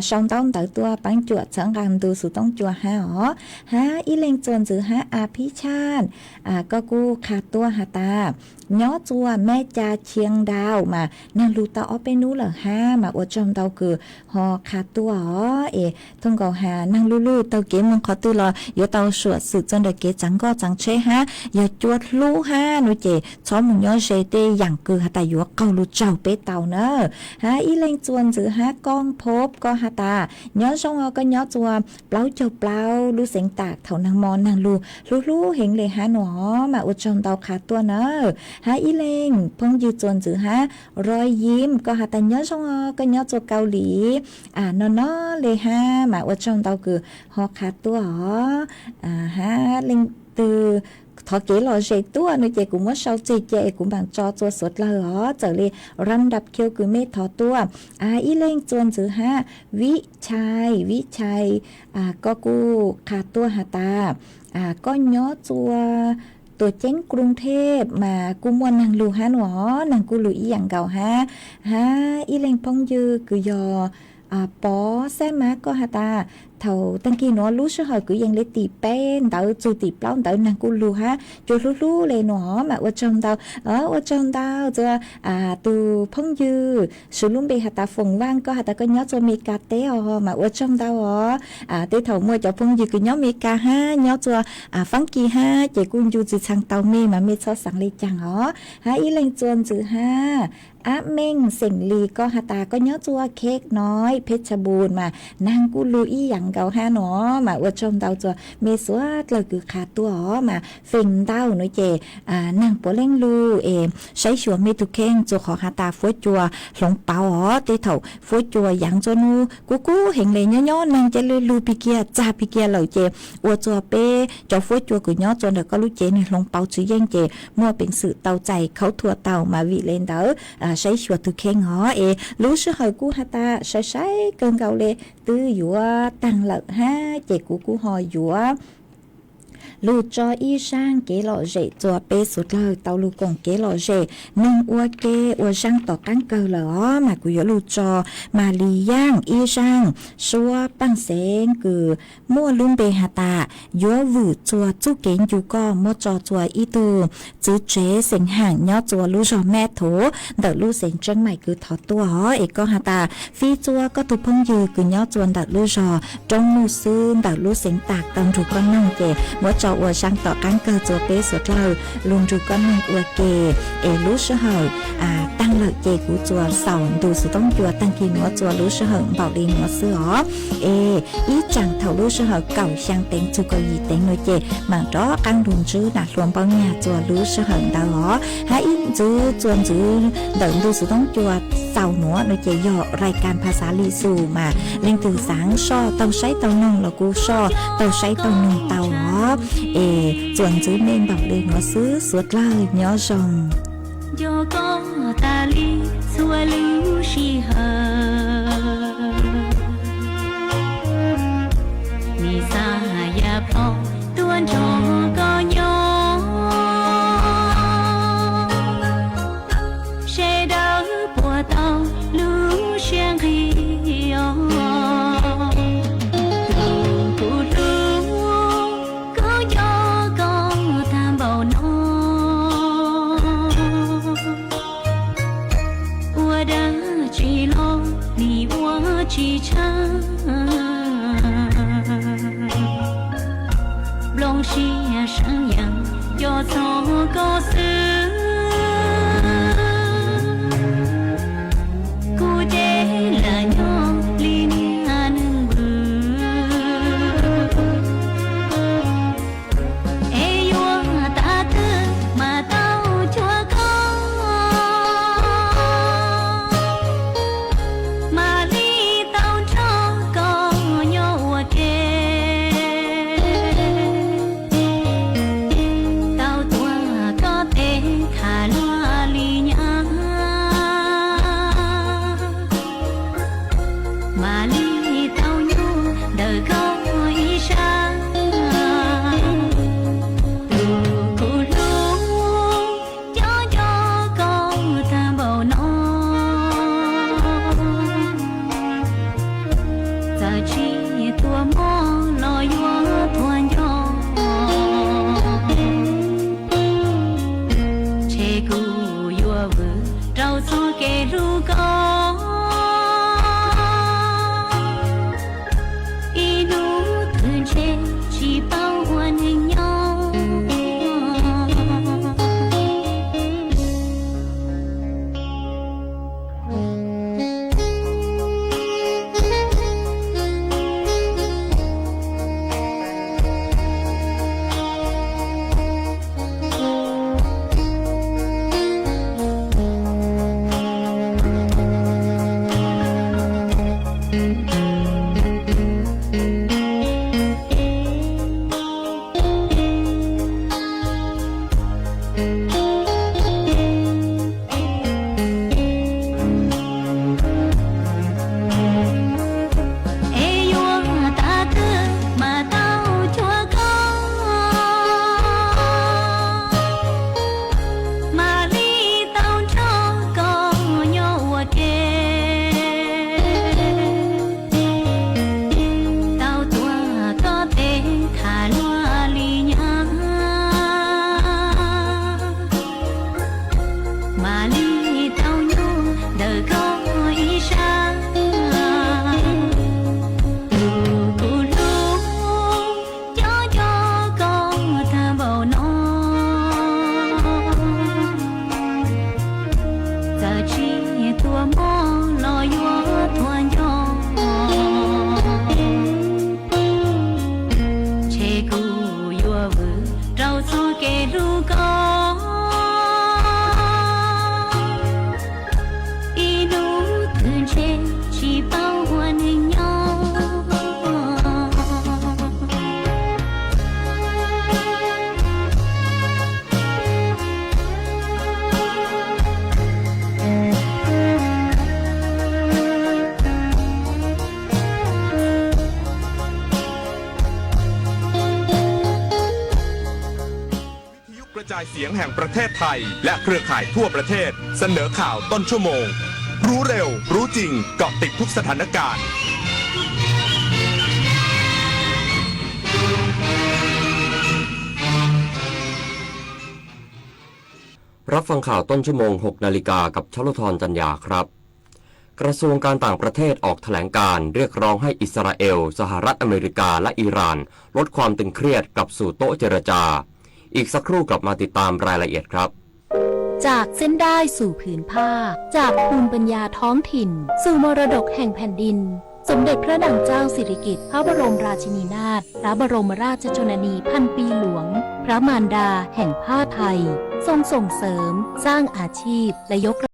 sau ntaub ntawv tuaj paab cuam txhawb nqaa ntu xuv toob cua hab os. Hab ib leeg txuas ntxwv hab, A Phib Chaj, koj kuj qha tuaj has tas nyob txua Meb Ca Tshiab Dau mas naag lug tau ob peb nub lawm hab mas ua tsaug ntau kws ho qha tuaj os es thooj nkaus has naag lug lug taug kev moog qhov twg los yuav tau suam xwm txug ntawm kev txaav nkoj txaav tsheb hab yog cua hlub hab nuav ces txhob mus nyob ze tej yaam kws has tas yuav qaug lug tsaug peb tau na. Hab ib leeg txuas ntxwv hab, Kooj Phob, koj has tas nyob zoo os, koj nyob txua plaub caug plaub lub xeev taag thaum naag mo naag lug hlub hlub heev le hab nuav mas ua tsaug ntau qha tuaj na. Hab ib leeg phooj ywg txuas ntxwv hab, Roi Yim, koj has tas nyob zoo os, koj nyob txua Kaus Lim no no le hab mas ua tsaug ntau kws ho qha tuaj os. Hab leej twg thov kev lom zem tuaj nuav ces kuv muab sau txig ca es kuv maam tso txua suav dlawg os, txawm le ram dap khiu kws mej thov tuaj. Ib leeg txuas ntxwv hab, Vib Chai, Vib Chai, koj kuj qha tuaj has tas koj nyob txua Tuam Ceeb Kruv Theb mas kuj muaj naag lug hab nuav os, naag kuj lug ib yaam nkaus hab. Hab ib leeg phooj ywg kws yog Pov Xab Mab, koj has tas thaum taag kis nuav lub sij hawm kwv yees le tim peb ntawd txug tim plaub ntawd naag kuj lug hab cua hlub hlub le nuav os mas ua tsaug ntau. Ua tsaug ntau txua tug phooj ywg swv lub npe has tas Foom Vaaj, koj has tas koj nyob txua Amelikas teb os mas ua tsaug ntau os. Tej thaum muaj cov phooj ywg kws nyob Amelikas hab nyob txua Faab Kis hab ces kuj ncu tsi txhang tau mej mas mej txhob xaav le caag os. Hab ib leeg txuas ntxwv hab, Ab Meej Xeem Lis, koj has tas koj nyob txua Khej Noi, Phej Tshaj Npum mas naag kuj lug ib yaam nkaus hab nuav mas ua tsaug ntau txua mej suav dlawg kws qha tuaj os mas feem ntau nuav ces naag puav leej lug es saib xyuas mej tug kheej txua qhov has tas fuab cua hloov pauv os. Tej thaum fuab cua yaav txua nuav kub kub heev le nyob nyob naag ca le lug pig kiag txag pig kiag lawm ces ua txua peb cov fuab cua kws nyob txua ntawm koj lub cev nwg hloov pauv tsis yeej ces muaj peev xwm tau txais khaub thuas tau mas vim le ntawd saib xyuas tug kheej os. Es lub sij hawm kuj has tas sai sai kawg nkaus le twb yuav taag lawm hab ces kuv kuj ho yuav lug tso ib zaaj kev lom zem txua peb suav dlawg tau lug koom kev lom zem neeg ua ke ua zaaj tom qaab kawg lawm os mas kuv yuav lug tso mas li yaaj ib zaaj suab paaj xeev kws muaj lub npe has tas yuav vwm txua txuj kev ncu koj muab tso txua ib tug txwv tsev xeem haam nyob txua lub zog Mab Thuv ntawm lub xeev Tseeb Maim kws thov tuaj os. Es koj has tas fij txua koj tug phooj ywg kws nyob txua ntawm lub zog Roob Nuj Xwb ntawm lub xeev Tas tau nrug koj noog ces muab tso ua zaaj tom qaab kawg txua peb suav dlawg lug nrug koj noog ua ke. Es lub sij hawm taag lawm ces kuv txua xaus ntu xuv toob cua taag kis nuav txua lub sij hawm npaum li nuav xwb os. Es ib tsaam thaum lub sij hawm kaum xyaa teev txug kaum yim teev nuav ces maam rov qaab lug ntsib nam hluas Npauj Nyaj txua lub sij hawm ntawd os. Hab ib ntxwv txua ntxwv ntawm ntu xuv toob cua xaus nuav nuav ces yog rai kas Phas Xav Lis Xus mas leej twg xaav soj taug saib taug noog los kuj soj taug saib taug noog tau os. Es txua ntxwv mej npaum li nuav xwb suav dlawg nyob zoo. Nco koj tas li txhua lub sij hawm, nis xav yam plho tuaj nrog koj nyob. Sawv daws puas tau lub siab nqig os, tus kuv hlub, kuv nco koj tag npaum no. Ua dab tsi los koj xwb, kuv ces lam nyob li niag neeg vwm, es yuav thaum twg mas tau cuag koj, mam li tau nrog koj nyob ua ke, tau tuav koj tes tham luag li nyab, mam li tau nyob ntawm koj ib sab. Tus kuv hlub, nco nco koj tag npaum no, txawm tsis tuav mob los yuav tuag nco, ntshe kuv yuav vwm rau txoj kev hlub koj, ib hnub twg ntshe tsis paub ua neeg nyob. Es yuav thaum twg mas tau cuag koj, mam li tau nrog koj nyob ua ke, tau tuav koj tes tham luag li nyab, mam li tau nyob ntawm koj ib sab. Tus kuv hlub, nco nco koj tag npaum no, txawm tsis tuav mob los yuav tuag nco, ntshe kuv yuav vwm rau txoj kev hlub koj, ib hnub twg ntshe tsis paub ua neeg nyob. Viu กระจายเสียงแห่งประเทศไทย และเครือข่ายทั่วประเทศ เสนอข่าวต้นชั่วโมง รู้เร็ว รู้จริง เกาะติดทุกสถานการณ์ รับฟังข่าวต้นชั่วโมง หกนาฬิกา กับชลธร จันยาครับ กระทรวงการต่างประเทศออกแถลงการณ์เรียกร้องให้อิสราเอล สหรัฐอเมริกา และอิหร่าน ลดความตึงเครียดกลับสู่โต๊ะเจรจา อีกสักครู่กลับมาติดตามรายละเอียดครับ จากเส้นด้ายสู่ผืนผ้า จากภูมิปัญญาท้องถิ่น สู่มรดกแห่งแผ่นดิน สมเด็จพระนางเจ้าสิริกิติ์ พระบรมราชินีนาถ พระบรมราชชนนีพันปีหลวง พระมารดาแห่งผ้าไทย ทรงส่งเสริม สร้างอาชีพ และยกระ